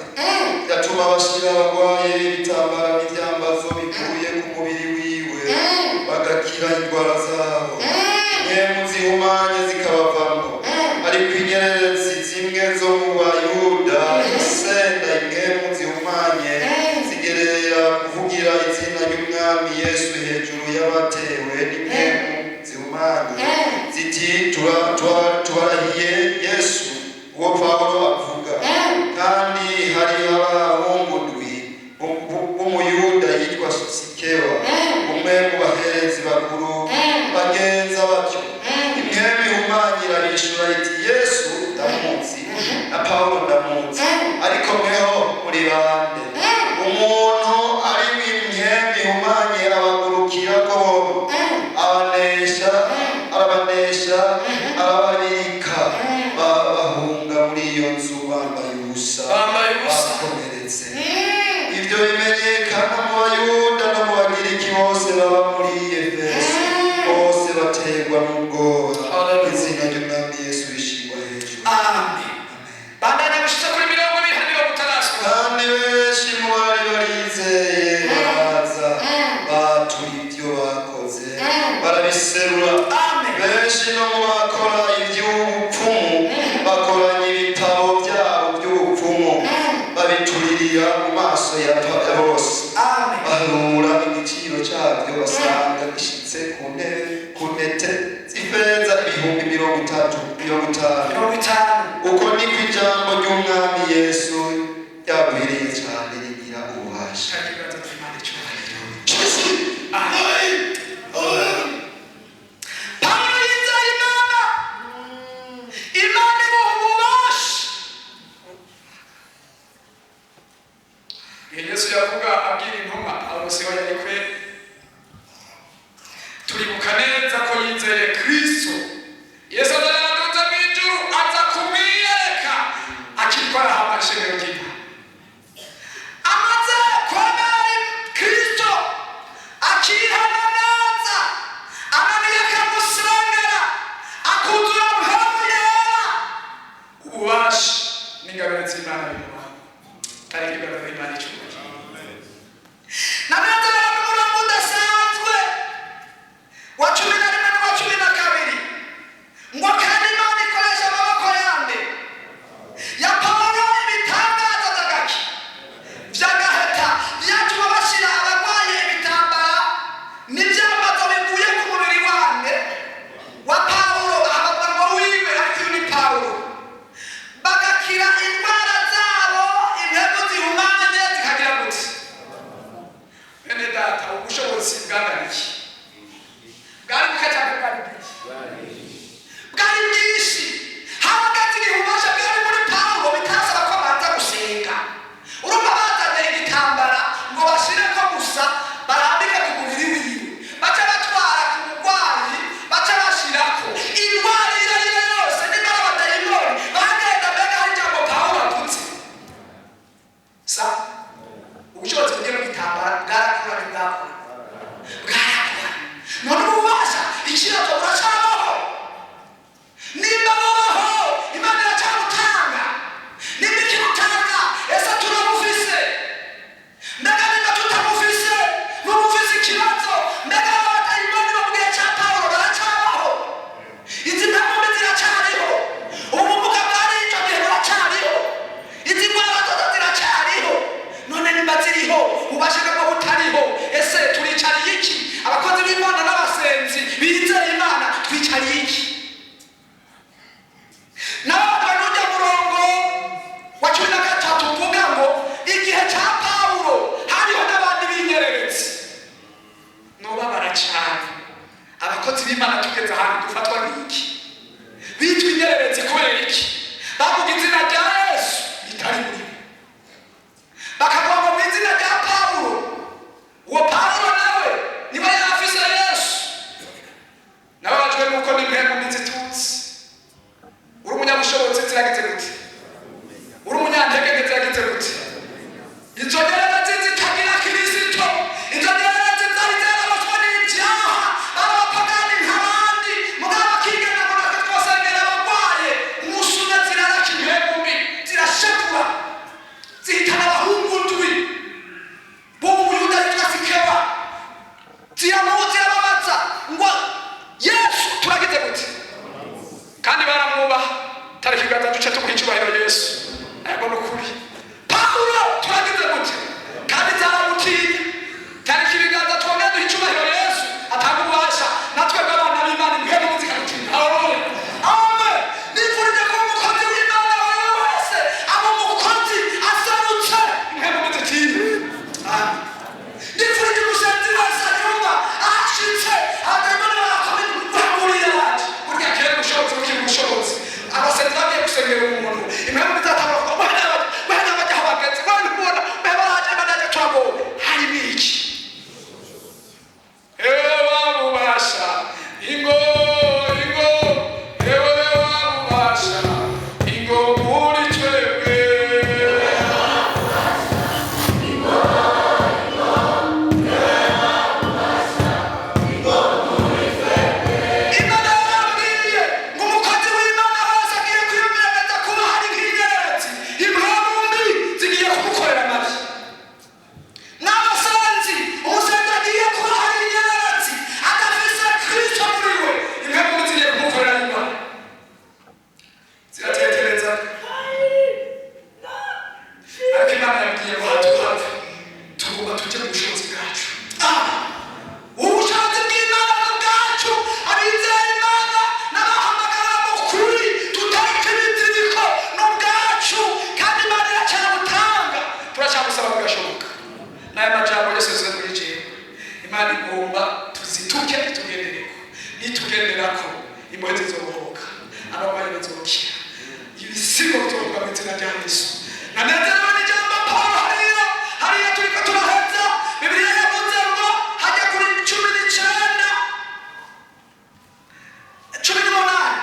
Speaker 4: yatuma bashyira abarwaye ibitambara n'ibyambazo bikuye ku mubiri wiwe, bagakira indwara zabo, impwemu zihumanye zikabavamo. Ariko inyererezi zimwe zo mu Bayuda isenda impwemu zihumanye zigerera kuvugira izina ry'Umwami Yesu hejuru y'abatewe n'impwemu zihumanye, ziti: "Tubarahiye Yesu uwo Pawulo avuga." Kandi hari abahungu ndwi b'Umuyuda yitwa Sikewa, umwe mu baherezi bakuru, bagenza batyo. Impwemu ihumanye irabishura iti: "Yesu ndamuzi, na Pawulo ndamuzi, ariko mweho muri bande?" Umuntu ari mu impwemu ihumanye abagurukira ko bombi, abanesha, arabanesha, arababika, bahunga muri iyo nzu bambaye ubusa,
Speaker 1: Bambaye ubusa.
Speaker 4: bakomeretse. Ibyo bimenyekana mu Bayuda no mu Bagiriki bose baba muri Efeso, bose baterwa n'ubwoba.
Speaker 1: Hallelujah.
Speaker 4: Izina ry'Umwami Yesu rishingwa hejuru.
Speaker 1: Amen. Bandanya gushitsa kuri 20, hari mirongo utaraswa.
Speaker 4: Kandi benshi mu bari barizeye baraza, batura ibyo bakoze, barabiserura.
Speaker 1: Amen.
Speaker 4: Benshi no mu bakora iby'ubupfumu bakoranya ibitabo byabo by'ubupfumu, babituririra mu maso ya bose.
Speaker 1: Amen.
Speaker 4: Baharura igiciro cyabyo, basanga gishyitse ku ntebe ku ntete z'ifeza 30,000 50.
Speaker 1: 50.
Speaker 4: Uko niko ijambo ry'Umwami Yesu ryagwiriye cyane, rigira ububasha.
Speaker 1: Ikiganza cy'Imana icyubahiro. Amen. Pawulo yizeye Imana, Imana imuha ububasha. Igihe Yesu yavuga abwira intumwa, Pawulo siho yari kwe. Turibuka neza ko yizeye Kristo. Yesu azaraduza mu ijuru, aza kumwiyereka akiriko arahabwa ishengero ry'Imana. Amaze kwemera Kristo, akihana neza, Ananiya akamusengera, akuzura Mpwemu Yera, ububasha n'ingabire z'Imana bimubaho. Ariko ingabire z'Imana icyubahiro. Nanezerewe n'umurongo udasanzwe wa 11 n'uwa 12 ngo Ubushobozi bwangana iki? Bwari buke cyangwa bwari bwinshi? Bwari bwinshi. Hahagaze igihe ububasha bwari muri Pawulo bitasaba ko abanza gusenga. Urumva, bazanye igitambara ngo bashireko gusa, barambike ku mubiri wiwe, baca batwara ku murwayi, baca bashirako indwara iyo ari yo yose, nimba ari abadayimoni bagenda. Mbega hari ijambo Pawulo avuze sa? Ubushobozi bugiye mu gitambara bwarakura, ntibwakura? Bwarakura. None ububasha, ikibazo, buracabaho? Nimba bubaho, Imana iracyabutanga. Nimba ikibutanga, ese turabufise? Mbega nimba tutabufise, n'ubufise ikibazo? Mbega abadayimoni bo mu gihe cya Pawulo baracabaho? Izi mpamvu ziracyariho, ubumuga bwari icyo gihe buracyariho, izi ndwara zose ziracyariho. None nimba ziriho, ububasha bwo butariho, ese turicariye iki? Abakozi b'Imana n'abasenzi bizeye Imana, twicariye iki? N'abantu n'ujya murongo wa 13 uvuga ngo igihe cya Pawulo hariho n'abandi b'inyererezi. Nubabara cyane, abakozi b'Imana tugeze ahantu dufatwa nk'iki, bitwa inyererezi. Kubera iki? Bavuga izina rya Yesu ritari muri bo, bakavuga ngo mu izina rya Pawulo. Uwo Pawulo nawe niba yari afise Yesu, nababajwe nuko n'impemu ntizitutsi. Uri umunyabushobozi, ziragize gute? Uri umunyantege nke, ziragize gute? Izo nyererezi zitagira Kirisito, izo nyererezi zari zaraboswe n'ibyaha, bari abapagani nk'abandi, mugabo bakigana ngo natwe twosengera abarwaye. Umunsi umwe ziraraka impemu mbi, zirashakura, zihitana abahungu ndwi bo mu Buyuda yitwa Sikewa. Zirababaza ngo Yesu turagize gute? Kandi baramwubaha. Tariki gatatu duce tumuha icyubahiro Yesu. Ego, ni ukuri. Pawulo turagize gute? Kandi zaramutinya. Tariki ibiganza, twongere duha icyubahiro Yesu atanga ububasha. Natwe bw'abana b'Imana, impwemu zikadutinya. Haleluya, amen. Nifurije kuba umukozi w'Imana wawe wese aba umukozi aserutse, impwemu zitinya. Amen. Nifurije umusenzi wese anyumva, ahashitse abadayimoni barakomeye yaje. Burya kera ubushobozi bukiri ubushobozi, abasenzi bagiye gusengera umuntu, impamvu bizatangura kuvuga mwana bajya, mwana bajya aho bageze, mwana ubona mwana baraje, baraje, turagowe. Harimo iki? Ewe wabubasha, ingo ingo, ewe wabubasha, ingo muri twebwe. Imana yarabwiye ngo umukozi w'Imana wese agiye kwiyongereza kuba hari nk'inyererezi, impamvu mbi zigiye kumukorera amabi. N'abasenzi, umusenzi agiye kuba hari inyererezi, adafise Kristo muri we, impamvu mbi zigiye kumukorera inyuma, ziratekereza. Ariko Imana yabwiye ngo hatuhave, tugomba tujye mu bushobozi bwacu. Ubushobozi bw'Imana ni ubwacu, abizera Imana n'abahamagara mu kuri, tutariko ibiziriko, ni ubwacu, kandi Imana iracyabutanga, turacyabusaba bigashoboka. N'aya majambo yose yuzuye muri jewe. Imana igomba tuzituke, itugendereko. Nitugenderako, imbohe zizobohoka, abarwayi bazokira, ibisigo bizokorwa mu izina rya Yesu. Nanezerewe n'ijambo Pawulo hariya. Hariya turiko turaheza, Bibiliya yavuze ngo hajya kuri 19, 18,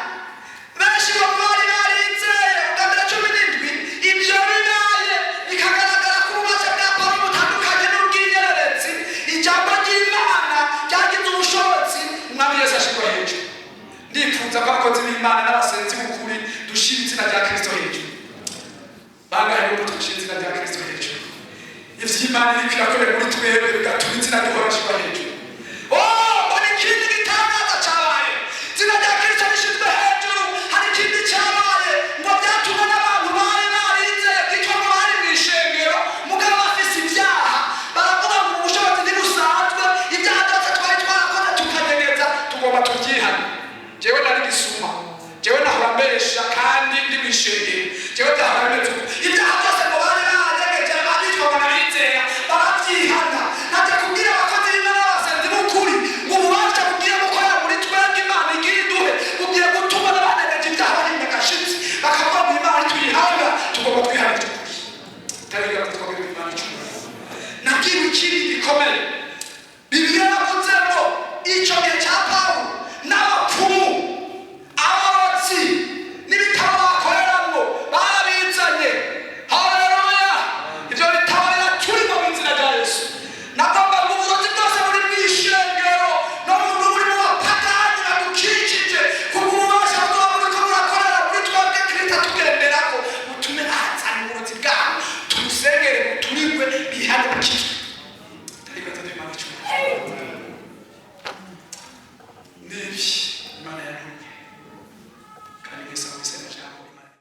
Speaker 1: benshi bo bari barizeye. Ubwa mbere 17, ibyo bibaye bikagaragara ko ububasha bwa Pawulo butandukanye n'ubw'inyererezi, ijambo ry'Imana ryagize ubushobozi, Umwami Yesu ashirwa hejuru. Ndifuza ko abakozi b'Imana n'abasenzi b'ukuri dushyira izina rya Kristo hejuru. Bangahe yuko dushyira izina rya Kristo hejuru? Ivy'Imana iriko irakorera muri twebwe bigatuma izina rihora rishirwa hejuru. Oh, mbona ikindi gitangaza cabaye, izina rya Kristo rishyizwe hejuru. Hari ikindi cyabaye, ngo byatumwe n'abantu bari barizeye, byitwa ngo bari mu ishengero, mugabo bafise ibyaha. Baravuga ngo ubushobozi ntibusanzwe, ibyaha byose twari twarakoze tukanyegeza, tugomba tubyihane. Jewe nari gisuma, jewe nahora mbesha kandi ndi mu ishengero, jewe byahora bimeze uko. Ibyaha byose ngo bari baranyegeje, abitwa ngo nabizera, barabyihana. Najya kubwira abakozi Ariko ikindi gikomeye,